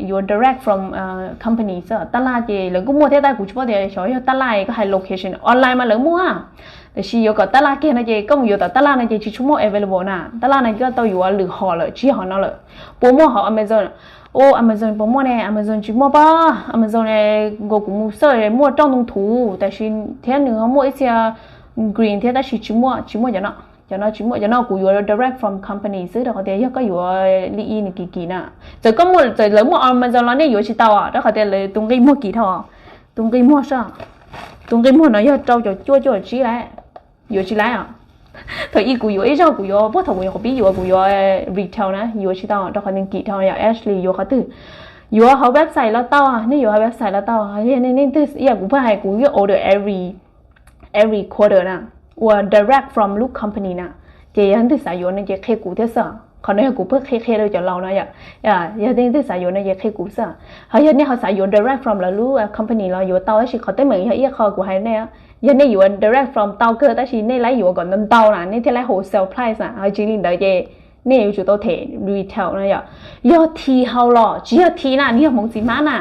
yuav direct from company xwb. Tab laj ces lawv kuj muaj thiab tab kuv tsis paub tias xyov yog tab laj koj hais location online mas lawv muaj. Tiam sis yuav kom tab laj kiag no ces koj mus yuav tom tab laj no ces tsis tshua muaj available na. Tab laj no koj tau yuav lwm hom lawm, tsis yog hom no lawm. Puas muaj hauv Amazon? O, Amazon puas muaj ne? Amazon tsis muaj pob. Amazon nkaus kuv mus search muaj roj ntoo thuv tab sis thiab nws ho muaj ib txhia green thiab tab sis tsis muaj, tsis muaj cov no. Cov no tsis muaj, cov no kuv yuav direct from company xwb rau qhov tias yog koj yuav li i nws kim kim na. Txawm koj muaj, txawm lawv muaj Amazon los nej yuav tsis tau rau qhov tias lawv tus nqi muag kim dhau. Tus nqi muag soj, tus nqi muag no yog rau caum cuaj cuaj caum tsib lawm, yuav tsis laiv os. Thaum ib kuv yuav ib zaug kuv yuav, puag thaum kuv nyuam qhuav pib yuav kuv yuav retail na, yuav tsis tau rau qhov nws kim dhau yom. Ashley yuav qhov twg? Yuav hauv website los tau, nej yuav hauv website los tau. Nej twb, ib yam kuv pheej hais kuv yuav order every, every quarter na, uas direct from lub company na. Ces yog leej twg xav yuav no ces qhia kuv thiab xwb. Qhov no yog kuv pheej qhia qhia rau cov laus no yom. Yog leej twg xav yuav no ces qhia kuv xwb. Ho yog nej ho xav yuav direct from lawv lub company los yuav tau tab sis qhov teeb meem yog ib qho kuv hais nej, yog nej yuav direct from tau kawg tab sis nej laib yuav kom ntau ntau na nej thiaj laib wholesale price na, ho tsis li ntawd ces nej yuav tsum tau them retail na yom. Yog Thi hau los tsis yog Thi na, nws yog hmoov txiv hmab na.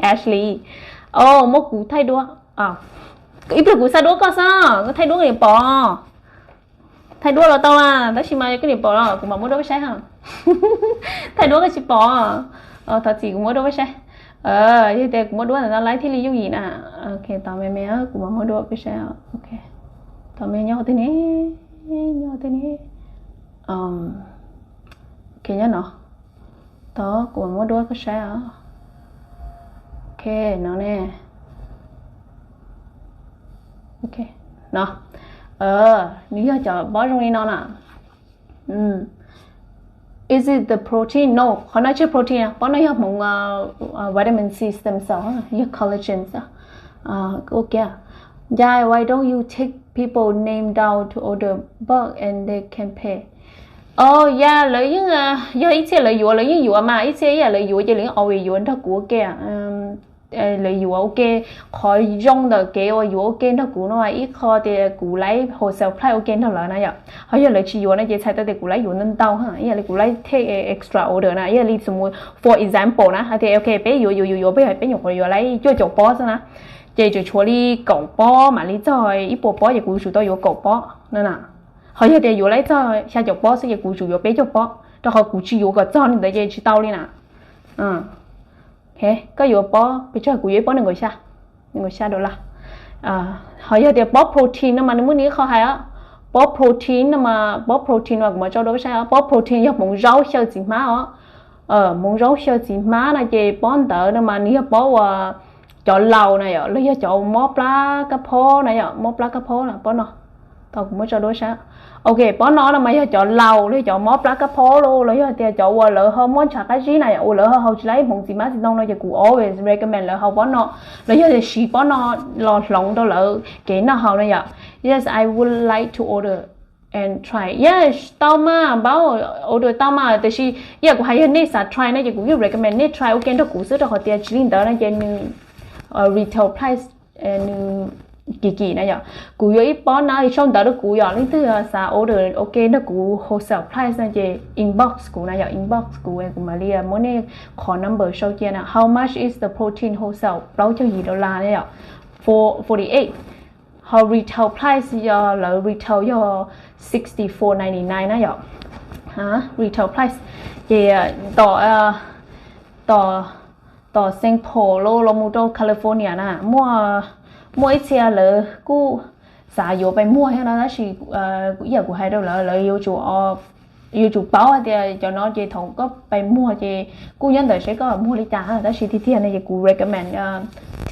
Ashley, o, muab kuv thaij dua. Ib pliag kuv xa duab koj xwb, koj thaij duab koj niam pom. Thaij duab los tau a, tab sis mas koj niam pom los kuv mam muab duab koj saib ha. Thaij duab koj tsis pom. Thov txim, kuv muab duab koj saib. Yog tias kuv muab duab ntawm no laib thiaj li yooj yim na. Ok, tos me me, kuv mam muab duab koj saib. Ok, tos me nyob qhov twg ne? Nyob qhov twg ne? Ok, nyob no. Tos kuv mam muab duab koj saib os. Ok, no ne. Ok, no. Nws yog cov pob zoo li no na. Is it the protein? No, qhov no tsis protein, pob no yog hmoov vitamin C stem cell, yog collagen. Ua ke. Yay, why don't you take people name down to order bulk and they can pay? Oh yeah, lawv yeej, yog ib txhia lawv yuav, lawv yeej yuav mas, ib txhia ib yam lawv yuav ces lawv yeej always yuav nrog kuv ua ke. Lawv yuav ua ke. Qhov zoo ntawm kev uas yuav ua ke nrog kuv no ib qho tias kuv laib wholesale price ua ke nrog lawv na yom. Ho yog lawv tsis yuav no ces txhais tau tias kuv laib yuav ntau ntau, ib yam li kuv laib take extra order na, ib yam li for example na, hais tias ok, peb yuav yuav yuav yuav, peb nyuam qhuav yuav laib cuaj caum pob xwb na, ces tseem tshuav li kaum pob mam li txog ib puas pob ces kuv yuav tsum tau yuav kaum pob no na. Ho yog tias yuav laib txog xya caum pob xwb ces kuv tsum yuav peb caug pob, rau qhov kuv tsis yuav kom txog li ntawd ces tsis tau li na. Koj yuav pob pes tsawg? Kuv yuav ib pob nees nkaum xya, nees nkaum xya dollar. Ho yog tias pob protein no mas nws muaj nws ib qho hais os. Pob protein no mas, pob protein no mas kuv mam tso rau peb saib os. Pob protein yog hmoov zaub xyaw txiv hmab os. Hmoov zaub xyaw txiv hmab no ces pob ntawd no mas nws yog pob uas cov laus na yom, los yog cov mob plab kab phob na yom, mob plab kab phob na, pob no. Tos kuv muab tso rau peb saib. Ok, pob no no mas yog cov laus los yog cov mob plab kab phob los, los yog tias cov uas lawv ho muaj ntshav qab zib na yom, uas lawv ho haus tsis laib hmoov txiv hmab txiv ntoo no ces kuv always recommend lawv haus pob no, los yog tias siv pob no los hloov rau lawv kev noj haus na yom. Yes, I would like to order and try. Yes, tau mas, npawb, order tau mas, tiam sis ib yam kuv hais, yog nej xav try no ces kuv yeej recommend nej try ua ke nrog kuv xwb, rau qhov tias tsis li ntawd no ces nws retail price nws kim kim na yom. Kuv yuav ib pob na, sau ntawv rau kuv yom, leej twg xav order ua ke nrog kuv wholesale price no ces inbox kuv na yom, inbox kuv, kuv mam li muab nej qhov number sau cia na. How much is the protein wholesale? Plaub caug yim dollar na yom. Forty eight. Ho retail price yog lawv retail yog sixty four ninety nine na yom. Retail price. Ces tom, tom, tom Saint Paul los mus rau California na, muaj, muaj ib txhia lawv kuj xav yuav pais muag thiab no, tab sis ib yam kuv hais rau lawv, lawv yuav tsum, yuav tsum paub hais tias cov no ces thaum koj pais muag ces kuj nyob ntawm seb koj muag li cas, tab sis tiag tiag no ces kuv recommend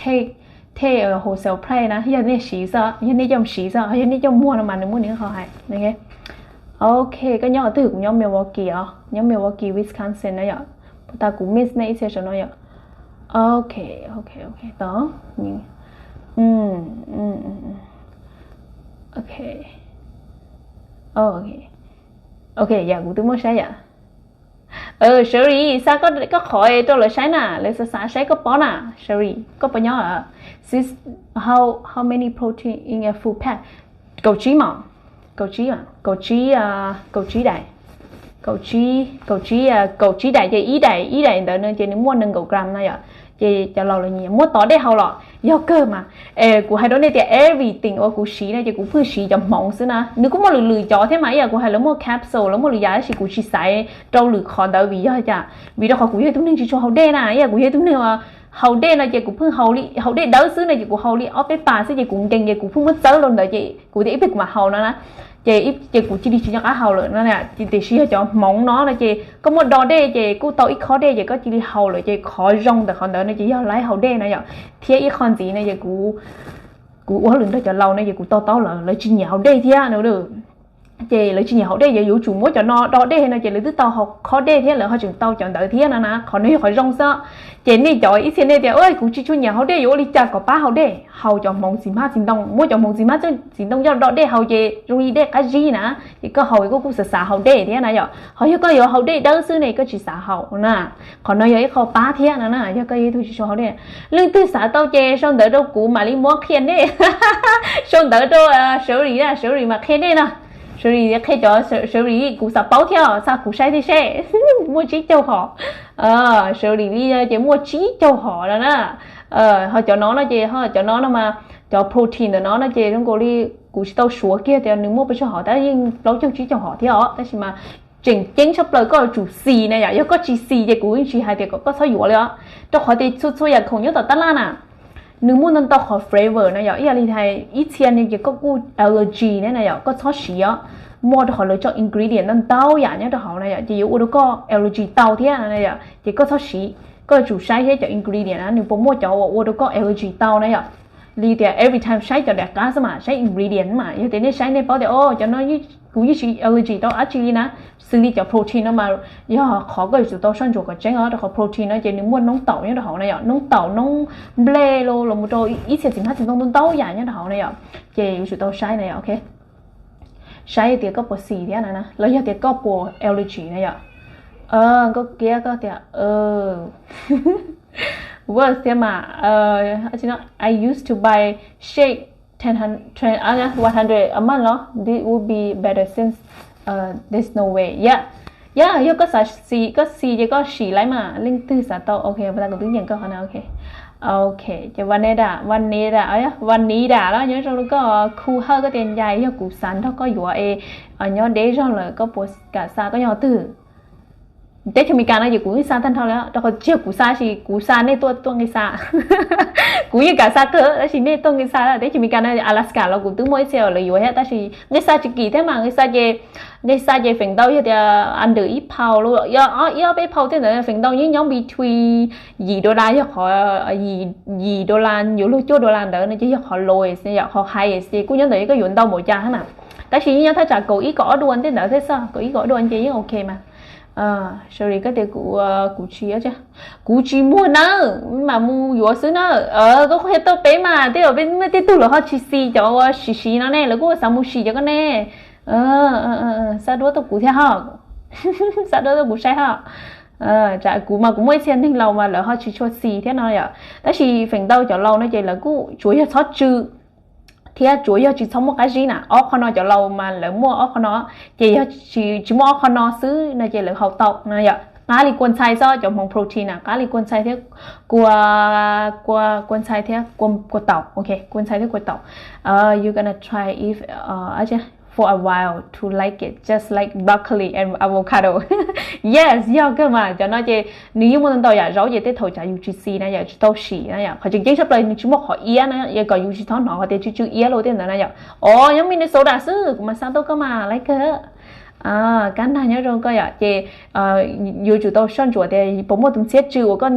take, take wholesale price na, yog nej siv xwb, yog nej coj siv xwb, yog nej coj muag no mas nws muaj nws qhov hais. Ok, koj nyob qhov twg? Kuv nyob Milwaukee os, nyob Milwaukee, Wisconsin na yom. Puas tas kuv miss nej ib txhia saum no yom. Ok, ok, ok, tos. Ok, ok, yam kuv twb muab saib yom. Sherry, xa koj qhov rau lawv saib na, lawv xav xav saib koj pob na. Sherry, koj puas nyob? Sis, how, how many protein in a full pack? Kaum tsib mas, kaum tsib, kaum tsib, kaum tsib daim, kaum tsib, kaum tsib, kaum tsib daim ces ib daim, ib daim ntawd no ces nws muaj nees nkaum gram na yom. Ces cov laus lawv nyiam muab tov dej haus los yog kawg mas. Es kuv hais rau nej tias everything uas kuv siv no ces kuv pheej siv cov hmoov xwb na, nws kuj muaj lwm lwm cov thiab mas, ib yam kuv hais lawv muaj capsule, lawv muaj lwm yam, tab sis kuv tsis xaiv rau lwm qhov ntawd vim yog cas? Vim rau qhov kuv yog ib tug neeg tsis tshua haus dej na, ib yam kuv yog ib tug neeg haus dej no ces kuv pheej haus li, haus dej dawb xwb no ces kuv haus li ob peb pas xwb ces kuv nkees ces kuv pheej muab txawb rau ntawd ces kuv tias ib pliag kuv mam haus no na. Ces, ces kuv cia li tsis nco qab haus lawm no. Tiam sis yog cov hmoov no no ces koj muaj do dej ces kuj tau ib khob dej ces koj cia li haus lawm ces qhov zoo ntawm qhov ntawd no ces yog laib haus dej na yom. Thiab ib qho ntxiv no ces kuv, kuv ua hauj lwm nrog cov laus no ces kuv to taub lawv, lawv tsis nyiam haus dej thiab no. Ces lawv tsis nyiam haus dej ces yuav tsum muab cov no do dej no ces lawv twb tau haus khob dej thiab, lawv ho tseem tau cov ntawd thiab no na. Qhov no yog qhov zoo xwb. Ces nej cov ib txhia nej tias, kuv tsis tshua nyiam haus dej, yuav ua li cas kom pab haus dej? Haus cov hmoov txiv hmab txiv ntoo, muab cov hmoov txiv hmab txiv ntoo coj do dej haus ces zoo li dej qab zib na. Ces koj haus koj kuj xav xav haus dej thiab na yom. Ho yog koj yuav haus dej dawb xwb ne koj tsis xav haus na. Qhov no yog ib qho pab thiab no na, yog koj yog ib tug tsis tshua haus dej. Leej twg xav tau ces sau ntawv rau kuv mam li muab qhia nej. Sau ntawv rau Sherry na, Sherry mam qhia nej no. Sherry qhia cov, Sherry kuv xav paub thiab, xa kuv saib thiab seb. Muaj tsib caug hom. Sherry li ces muaj tsib caug hom no na. Ho cov no no ces, ho cov no no mas Cov protein ntawm no no ces zoo nkaus li kuv tsis tau suav kiag tias nws muaj pes tsawg hom, tab yeej plaub caug tsib caug hom thiab os, tab sis mas tseem ceeb tshaj plaws koj yuav tsum xis na yom. Yog koj tsis xis ces kuv yeej tsis hais tias kom koj txhob yuav li os, rau qhov tias txhua txhua yam khoom nyob tom tab laj na nws muaj ntau ntau qhov flavor na yom. Ib yam li hais ib txhia ni ces koj kuj allergy ne na yom, koj txhob siv os. Muaj rau qhov lawv tso ingredient ntau ntau yam nyob rau hauv na yom, ces yuav ua rau koj allergy tau thiab na yom, ces koj txhob siv. Koj yuav tsum saib thiab cov ingredient na nws puas muaj cov uas ua rau koj allergy tau na yom. Li tias every time saib cov daim qab xwb mas saib ingredient mas, yog tias nej saib nej paub tias o cov no kuv yeej tsis allergy tau dab tsi li na. Xws li cov protein no mas yog qhov koj yuav tsum tau soj ntsuam kom tseeb os, rau qhov protein no ces nws muaj noob taum nyob rau hauv na yom, noob taum noob nplej los mus rau ib txhia txiv hmab txiv ntoo ntau ntau yam nyob rau hauv na yom. Ces yuav tsum tau saib na yom, ok. Saib tias koj puas xis thiab na, los yog tias koj puas allergy na yom. Koj kiab koj tias worse thiab mas, I used to buy shake ten, one hundred a month los this would be better since there's no way. Yeah, yeah, yog koj xav xis, koj xis ces koj sim laib mas, leej twg xav tau, ok, pas tas kuv twb nyeem koj qhov no, ok. Ok, ces Vanessa, Vanessa, Vanessa los nyob zoo rau koj, Khu Hawj koj tias ncaim, yog kuv xav nrog koj yuav es nyob deb zog lawm koj puas kam xa, koj nyob twg? Teb chaws Amelikas no ces kuv yeej xa tag nrho li, rau qhov tsis yog kuv xa, tab sis kuv xa nej tuaj tuaj nqi xa. Kuv yeej kam xa kawg tab sis nej tuaj nqi xa. Teb chaws Amelikas no Alaska los kuv twb muaj ib txhia lawv yuav thiab, tab sis nqi xa tsis kim thiab mas, nqi xa ces, nqi xa ces feem ntau yog tias under ib phaus los ib ob peb phaus tej ntawd, feem ntau nyob nyob between yim dollar, yog qhov yim dollar yuav luag cuaj dollar ntawd no ces yog qhov lowest, yog qhov highest ces kuj nyob ntawd, koj yuav ntau npaum cas thiab na. Tab sis yeej nyob thaj tsam kaum ib kaum ob dollar tej ntawd thiab xwb, kaum ib kaum ob dollar ces yeej ok mas. Sorry, koj tias kuv, kuv tsis, kuv tsis muag nawb, mam mus yuav xwb na. Koj qhia tuaj peb mas, tej zaum peb tej tug lawv ho tsis xis cov uas siv siv no ne, lawv kuj xav mus sim cov koj ne. Xa duab tuaj kuv thiab ho, xa duab tuaj kuv saib ho. Tsam kuv mas kuv muaj ib txhia neeg laus mas lawv ho tsis tshua xis thiab no yom, tab sis feem ntau cov laus no ces lawv kuj tsuav yog txhob tsw thiab tsuav yog tsis txhob muaj qab zib na. Ob qho no cov laus mas lawv muaj ob qho no, ces yog tsis muaj ob qho no xwb no ces lawv haus tau no yom. Qab li kua ntxhai xwb, cov hmoov protein na qab li kua ntxhai thiab, kua, kua, kua ntxhai thiab kua taum, ok, kua ntxhai thiab kua taum. You gonna try if for a while to like it, just like broccoli and avocado. Yes, yog kawg mas, cov no ces nws yeej muaj ntau ntau yam zaub ces tej thaum cas yus tsis xis na yom, tsis tau sim na yom. Qhov tseem ceeb tshaj plaws nws tsis muaj qhov iab na, yog kom yus tsis txhob hnov qhov tias tsw tsw iab los tej ntawd na yom. O, nyob Minnesota xwb, kuv mas xa tuaj koj mas laiv kawg. Kab nag nyob zoo koj yom, ces yuav tsum tau soj ntsuam tias puas muaj tus ntxhiab tsw uas koj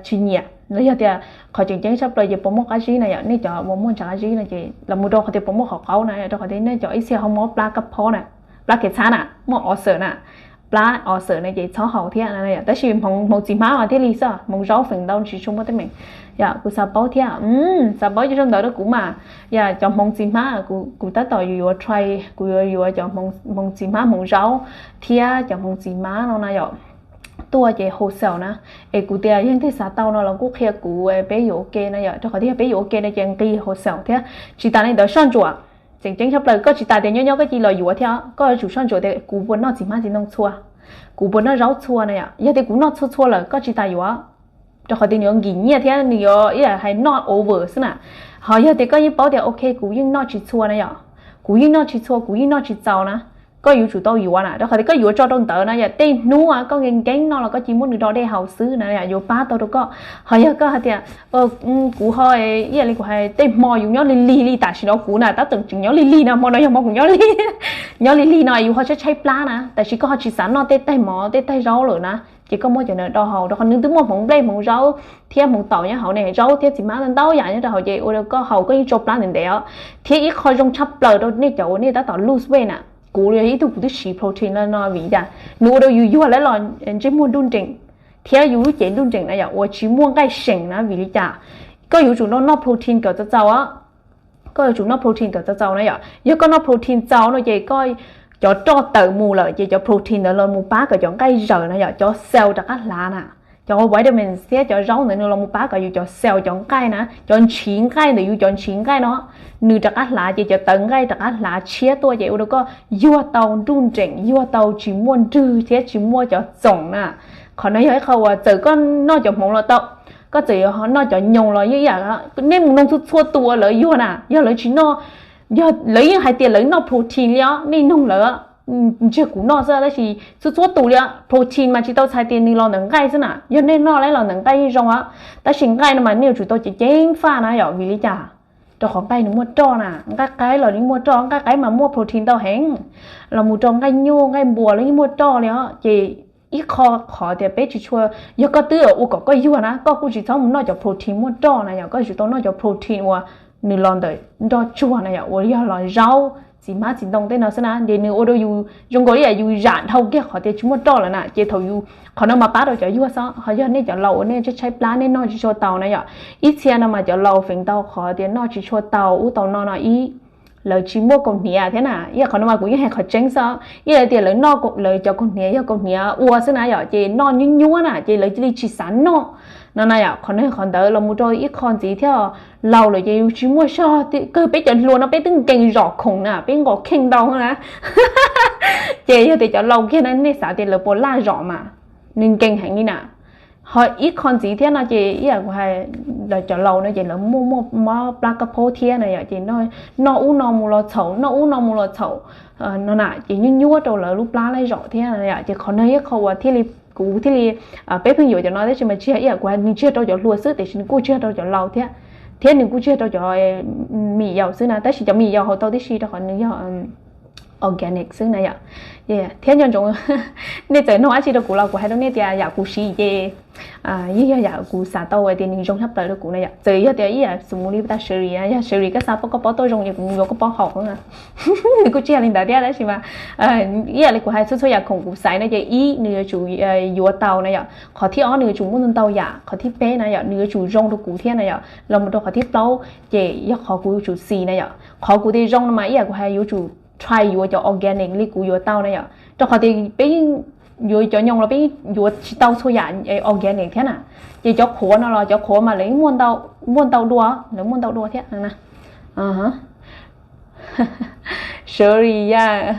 tsis nyiam, los yog tias qhov tseem ceeb tshaj plaws ces puas muaj qab zib na yom. Nej cov uas muaj ntsa qab zib no ces los mus rau qhov tias puas muaj qhov qaub na, rau qhov tias nej cov ib txhia ho muaj plab kab phob na, plab kev txhab na, muaj ulcer na, plab ulcer na ces txhob haus thiab na yom. Tab sis hmoov txiv hmab mas thiaj li xwb, hmoov zaub feem ntau tsis tshua muaj teeb meem. Yom, kuv xav paub thiab, xav paub ces sau ntawv rau kuv mas. Yom, cov hmoov txiv hmab kuv tab tom yuav yuav try, kuv yuav yuav cov hmoov txiv hmab hmoov zaub thiab cov hmoov txiv hmab no na yom, tuaj ces wholesale na. Es kuv tias yog leej twg xav tau no los kuj qhia kuv, peb yuav ua ke na yom, rau qhov tias yog peb yuav ua ke no ces nqi wholesale thiab. Tsis tas li ntawd soj ntsuam, tseem ceeb tshaj plaws koj tsis tas tias nyob nyob koj cia li los yuav thiab, koj yuav tsum soj ntsuam tias kuv puas noj txiv hmab txiv ntoo txhua, kuv puas noj zaub txhua na yom. Yog tias kuv noj txhua txhua lawm koj tsis tas yuav, rau qhov tias nws yuav nkim nyiaj thiab nws yuav ib yam hais noj over xwb na. Ho yog tias koj yeej paub tias ok kuv yeej noj tsis txhua na yom, kuv yeej noj tsis txhua, kuv yeej noj tsis txaus na, koj yuav tsum tau yuav na, rau qhov tias koj yuav tso rau ntawd na yom, tej hnub koj nkees nkees no los koj cia li muab nws do dej haus xwb na yom, yuav pab tau rau koj. Ho yog koj hais tias kuv ho ib yam li kuv hais tej hmo yus nyob lig lig li tam sim no kuv na tab tom tseem nyob lig lig no, hmo no yog hmo kuv nyob lig, nyob lig lig no yus ho tshaib tshaib plab na, tab sis koj ho tsis xav noj tej taig mov tej taig zaub lawm na, ces koj muab cov ntawd do haus, rau qhov nws twb muaj hmoov nplej hmoov zaub thiab hmoov taum nyob hauv ne, zaub thiab txiv hmab ntau yam nyob rau hauv ces ua rau koj haus koj yeej tsau plab ntev ntev os. Thiab ib qho zoo tshaj plaws rau nej cov uas nej tab tom lose weight na, kuv yog ib tug kuv twb siv protein no vim li cas, nws ua rau yus yuag lawm los ntsej muag nruj nreem thiab yus lub cev nruj nreem na yom, uas tsis muaj nqaij seem na. Vim li cas? Koj yuav tsum noj protein kom txaus txaus os. Koj yuav tsum noj protein kom txaus txaus na yom. Yog koj noj protein txaus no ces koj cov roj tawm mus lawm ces cov protein ntawd los mus pab kom cov nqaij zaws na yom, cov cell rov qab hlav na. Cov vitamins thiab cov zaub ntawd nws los mus pab kom yus cov cell cov nqaij na, cov ntshiv nqaij ntawm yus cov ntshiv nqaij no, nws rov qab hlav ces cov tawv nqaij rov qab hlav tshiab tuaj ces ua rau koj yuag tau nruj nreem, yuag tau tsis muaj nrwg thiab tsis muaj cov txoom na. Qhov no yog ib qho uas txawm koj noj cov hmoov los tau, Koj txawm yuav noj cov nyoos los yeej ib yam, nej mus noog txhua txhua tus uas lawv yuag na, yog lawv tsis noj, yog lawv yeej hais tias lawv noj protein li os, nej noog lawv, ntsiag kuv noj xwb tab sis txhua txhua tus li os, protein mas tsis tau txhais tias nws los ntawm nqaij xwb na, yog nej noj los ntawm nqaij yeej zoo os, tab sis nqaij no mas nej yuav tsum tau ceev ceev faj na yom, vim li cas? Rau qhov nqaij nws muaj roj na, nqaij qaib los yeej muaj roj, nqaij qaib mas muaj protein ntau heev, los mus rau nqaij nyuj nqaij npua los yeej muaj roj li os. Ces ib qho qhov tias peb tsis tshua, yog koj twb ua kom koj yuag na, koj kuj tsis txhob mus noj cov protein muaj roj na yom, koj yuav tsum tau noj cov protein uas nws los ntawm nroj tsuag na yom, uas yog los zaub, txiv hmab txiv ntoo tej no xwb na, ces nws ua rau yus zoo nkaus li yus zam dhau kiag qhov tias tsis muaj roj lawm na, ces thaum yus, qhov no mas pab rau cov yuag xwb, ho yog nej cov laus uas nej tshaib tshaib plab nej noj tsis tshua tau na yom, ib txhia no mas cov laus feem ntau qhov tias noj tsis tshua tau ub tau no no ib, lawv tsis muaj kaus hniav thiab na, ib yam qhov no mas kuv yeej hais qhov tseeb xwb, ib yam li tias lawv noj, lawv cov kaus hniav yog kaus hniav ua xwb na yom, ces noj nyuab nyuab na ces lawv cia li tsis xav noj no na yom, qhov no qhov ntawd los mus rau ib qho ntxiv thiab, laus lawm ces yus tsis muaj zog, kawg peb cov hluas no peb twb nkees zom khoom na, peb nqos kheej ntau na. Ces yog tias cov laus kiag na nej xav tias lawv puas laj zom mas, nws nkees heev li na. Ho ib qho ntxiv thiab no ces ib yam kuv hais, cov laus no ces lawv muaj muaj mob plab kab phaub thiab na yom, ces noj ub no mus los txhaum, noj ub no mus los txhaum no na, ces nyuaj nyuaj rau lawv lub plab laij zom thiab na yom, ces qhov no ib qho uas thiaj li, kuv thiaj li, peb pheej yuav cov no tab sis mas tsis yog ib yam kuv hais, nws tsis yog rau cov hluas xwb tiam sis nws kuj tsis yog rau cov laus thiab, thiab nws kuj tsis yog rau cov me nyuam yaus xwb na, tab sis cov me nyuam yaus haus tau tib si rau qhov nws yog organic xwb na yom. Thiab nco ntsoov, nej txawm nug dab tsi rau kuv los kuv hais rau nej tias yam kuv siv ces yeej yog yam kuv xav tau tias nws zoo tshaj plaws rau kuv na yom. Txawm yog tias ib yam xus mus li tas Sherry, yog Sherry koj xav paub koj paub tuaj zoo ces kuv yuav koj paub haus. Nws kuj tsis yog li ntawd thiab tab sis mas ib yam li kuv hais, txhua txhua yam khoom kuv xaiv no ces ib, nws yuav tsum yuav tau na yom, qhov thib ob nws yuav tsum muaj ntau yam, qhov thib peb na yom, nws yuav tsum zoo rau kuv thiab na yom, los mus rau qhov thib plaub ces yog qhov kuv yuav tsum xis na yom. Qhov kuv tias zoo no mas ib yam kuv hais yuav tsum try yuav cov organic li kuv yuav tau na yom, rau qhov tias peb yuav cov nyoos los peb yuav tsis tau txhua yam organic thiab na. Ces cov qhuav no los cov qhuav mas lawv muaj ntau dua, lawv muaj ntau dua thiab. Sherry, yog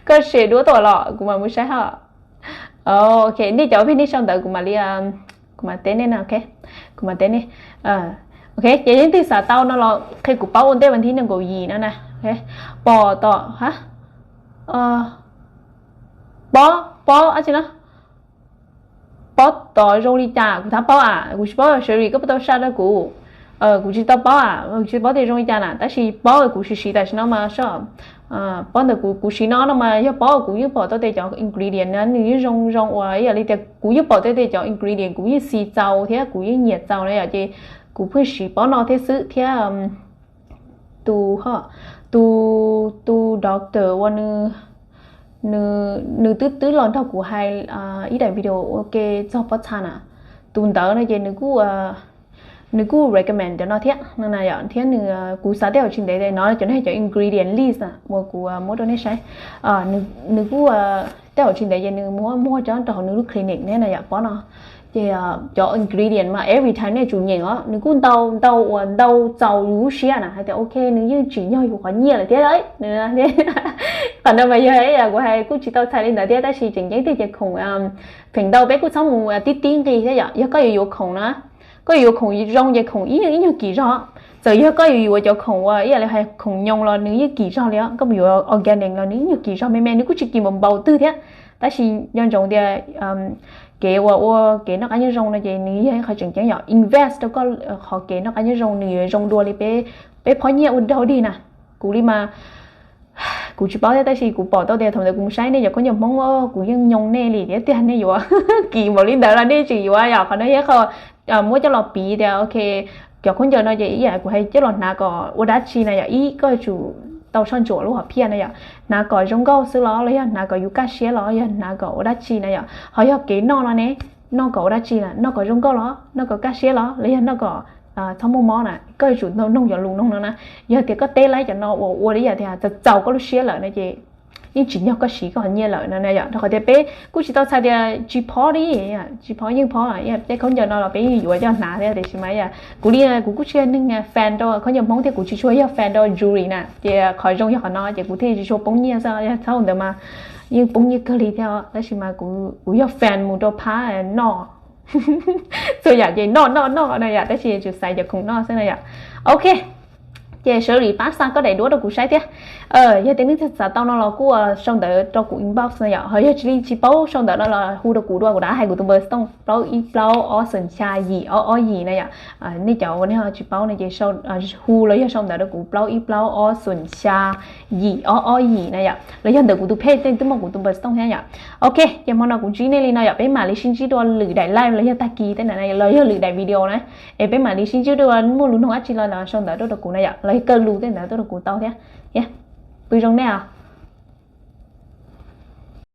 koj share duab tuaj los kuv mam mus saib ho. Ok, nej cov pheej nej sau ntawv kuv mam li, kuv mam teb nej na, ok, kuv mam teb nej. Ok, ces leej twg xav tau no los qhia kuv paub ua ntej vas thib nees nkaum yim no na. Pom tom, ha, pob, pob dab tsi no, pob tom zoo li cas kuv thab paub am, kuv tsis paub Sherry koj puas tau saj rau kuv. Kuv tsis tau paub am, kuv tsis paub tias zoo li cas na, tab sis pob kuv siv siv tam sim no mas soj, pob ntawm kuv siv no no mas yog pob kuv yeej pom tau tias cov ingredient na nws yeej zoo zoo uas ib yam li tias kuv yeej pom tau tias cov ingredient kuv yeej xis txaus thiab kuv yeej nyiam txaus na yom, ces kuv pheej siv pob no thiab xwb thiab. Tus, tus, tus doctor uas nws, nws twb twb los nrog kuv hais ib daim video ua ke txog pob txha na, tus ntawd no ces nws kuj, nws kuj recommend cov no thiab no na yom, thiab nws, kuv xav tej zaum tsis ntev no cov no cov ingredient list na uas kuv muab rau nej saib, nws kuj, tej zaum tsis ntev ces nws muab muag cov rau hauv nws lub clinic ne na yom, pob no. Ces cov ingredient mas every time nej tsum nyeem os, nws kuj ntau ntau uas ntau txaus yus lub siab na hais tias ok nws yeej tsim nyog yus qhov nyiaj lawm thiab. Qhov no mas yog kuv hais kuj tsis tau txhais li ntawd thiab tab sis tseem ceeb tiag ces khoom, feem ntau peb kuj txhob mus tib tib nqi thiab yom, yog koj yuav yuav khoom na, koj yuav yuav khoom zoo ces khoom ib nyuag ib nyuag kim zog. Txawm yog koj yuav yuav cov khoom uas ib yam li hais khoom nyoos los nws yeej kim zog li os, koj mus yuav organic los nws ib nyuag kim zog me me, nws kuj tsis kim npaum npaum twg thiab. Tab sis nco ntsoov tias kev uas ua kev noj qab nyob zoo no ces nws yog ib qho tseem ceeb yom, invest rau koj qhov kev noj qab nyob zoo nws yuav zoo dua li peb, peb phob nyiaj ua dog dig na. Kuv li mas kuv tsis paub thiab tab sis kuv pom tau tias thaum ntawd kuv mus saib nej cov khaub ncaws Hmoob, kuv yeej nyoo nej li thiab tiag, nej yuav kim npaum li ntawd los nej tseem yuav yom, qhov no yog qho muab coj los piv tias ok, cov khaub ncaws no ces ib yam kuv hais coj los hnav kom ua dab tsi na yom, ib koj yuav tsum tau soj ntsuam lub hom phiaj na yom, hnav kom zoo nkauj xwb los los yog hnav kom yus kaj siab los yog hnav kom ua dab tsi na yom, ho yog kev noj no ne, noj kom ua dab tsi na, noj kom zoo nkauj los noj kom kaj siab los los yog noj kom txhob muaj mob na, koj yuav tsum noog cov lus noog no na. Yog tias koj teb laib cov no uas ua li yam tias txaus txaus koj lub siab lawm no ces yeej tsim nyog koj siv koj qhov nyiaj lawm no na yom, rau qhov tias peb kuj tsis tau txhais tias tsis phob li, tsis phob yeej phob, tej khaub ncaws no los peb yeej yuav coj hnav thiab tiam sis mas kuv li kuv kuj tsis yog neeg fan rau khaub ncaws Hmoob thiab kuv tsis tshua yog fan rau jewelry na, ces qhov zoo yog qhov no ces kuv thiaj tsis tshua poob nyiaj xwb, yog txhob ua ntawd mas yeej poob nyiaj kawg li thiab, tab sis mas kuv yog fan mus rau phab noj. Txhua yam ces noj noj noj no yom, tab sis tsuas xaiv cov khoom noj xwb no yom. Ok, ces sawv daws pab xa koj daim duab rau kuv saib thiab. Yog tias nej xav tau no los kuj sau ntawv rau kuv inbox no yom, ho yog tsis li tsis paub sau ntawv no los hu rau kuv dua, kuv rov hais kuv tus npawb xov tooj plaub ib plaub ob xoom xya yim ob ob yim na yom. Nej cov uas nej tsis paub no ces hu los yog sau ntawv rau kuv plaub ib plaub ob xoom xya yim ob ob yim na yom, los yog ntawm kuv tus phej tej twb muaj kuv tus npawb xov tooj thiab yom. Ok, ces hmo no kuv ntsib nej li no yom, peb mam li sib ntsib dua lwm daim live los yog tag kis tej ntawd los yog lwm daim video na. Es peb mam li sib ntsib dua, muaj lus nug dab tsi los sau ntawv tuaj rau kuv na yom, los yog kaw lus tej ntawd tuaj rau kuv tau thiab. Pw zoo nej os.